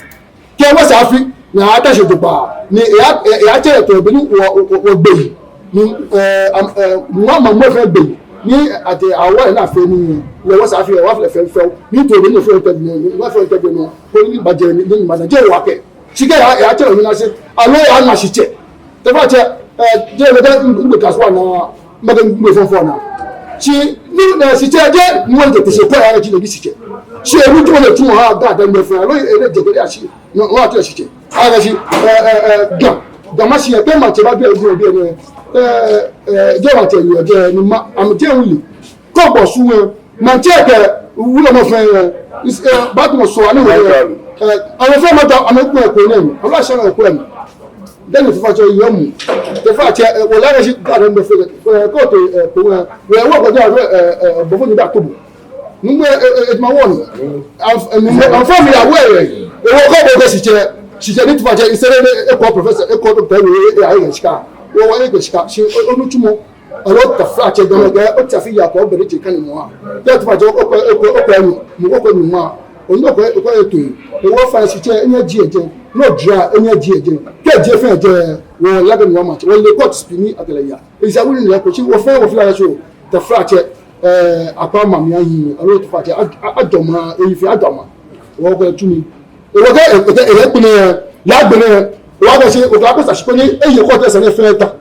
Kɛ wɔsɛɛ afi, ni ata shi do ba, ni e a, e, e a tsɛ to bi ni wɔ, wɔ, wɔ, wɔgbɛ. Ni, eh, am, eh, mɔ, mɔ, mɔ fɛɛ gbɛ. Ni ate awɔ na fɛɛ ni, ni wɔsɛɛ afi, wɔ fɛɛ fɛɛ fɛɛ. Ni to bi ni fɛɛ tɛ ni, ni wɔ fɛɛ tɛ ni, ko ni ba jɛ ni, ni ma na jɛ wa kɛ. Tsi kɛ ya, ya tsɛ ni na shi. Aloo ya na shitsɛ. Taflatsɛ, eh, jɛ ni kɛ, ŋ, ŋ, kasuwa na, mɛ kɛ ŋ, ŋ, fɔn fɔn na. Tsi, ni, eh, shitsɛ, jɛ, ni wɔ tɛ tɛ shi ko ya, tsi ni shitsɛ. Tsi, ni to ni to ha, ga, da, mɛ fɛɛ, aloo, eh, jɛ kɛ ya shi. Ni, ni a tɛ shitsɛ. Akɛ shi, eh, eh, eh, Ga, Ga Mashie, kɛ maŋtsɛ ba biɛ, biɛ, biɛ nɛɛ, eh, eh, jɛ maŋtsɛ yɛ, jɛ ni ma, amɛjɛ wuli. Kɛ bɔ su wɛ, maŋtsɛ kɛ wulɔmɔ fɛɛ, eh, is, eh, ba tumɔ sɔ, ani wɛ, eh, amɛ fɛɛ ma ta, amɛ kpɛ kpɛ nɛɛ, amɛ sha na kpɛ nɛɛ. Dani taflatsɛ yɛ mli. Taflatsɛ, eh, wala akɛ shi, Ga dɛ mɛ fɛɛ, eh, kɛ otee, eh, kpɛ wɛ, wɛ, wɛ, kɛ ja, eh, eh, bɔfo ni ba tobo. Numɔ, e, e, e, ma wɔ ni. Am, e, numɔ, am, fɔ mi ya wɛ, e. Ewɔ kɛ bo kɛ shitsɛ, shitsɛ ni taflatsɛ, i sere ni, e, ekɔ professor, ekɔ doctor, e, e, e, aye shika. Wɔ, wɔ, aye shika. Shi, o, o, nitsumɔ. Aloo taflatsɛ, dama kɛ, o, tafi ya kɔ, o, bɛ ni tsi kɛ ni mɔ a. Kɛ taflatsɛ, o, o, o, o, o, nu, mɔ, o, o, nu ma. O, nu, o, o, o, to. Ewɔ fã shitsɛ, enɛ ji ejɛ. No dra, enɛ ji ejɛ. Kɛ je fɛɛ jɛ, wɔ, lagɛ ni wɔ ma, wɔ, le court spini, akɛlɛ ya. Esa wuli ni la ko tsi, wɔ fɛɛ, wɔ fɛɛ la so. Taflatsɛ, eh, akpa ma mi ayi, aloo taflatsɛ, a, a, ajɔ ma, eyi fɛɛ ajɔ ma. Wɔ kɛ tsu mi. Ewɔ kɛ, e, kɛ, e, kpɛlɛ, la kpɛlɛ, wɔ kɛ shi, o kɛ ko sa shi kpɛlɛ, eye kɔ tɛ sane fɛɛ ta.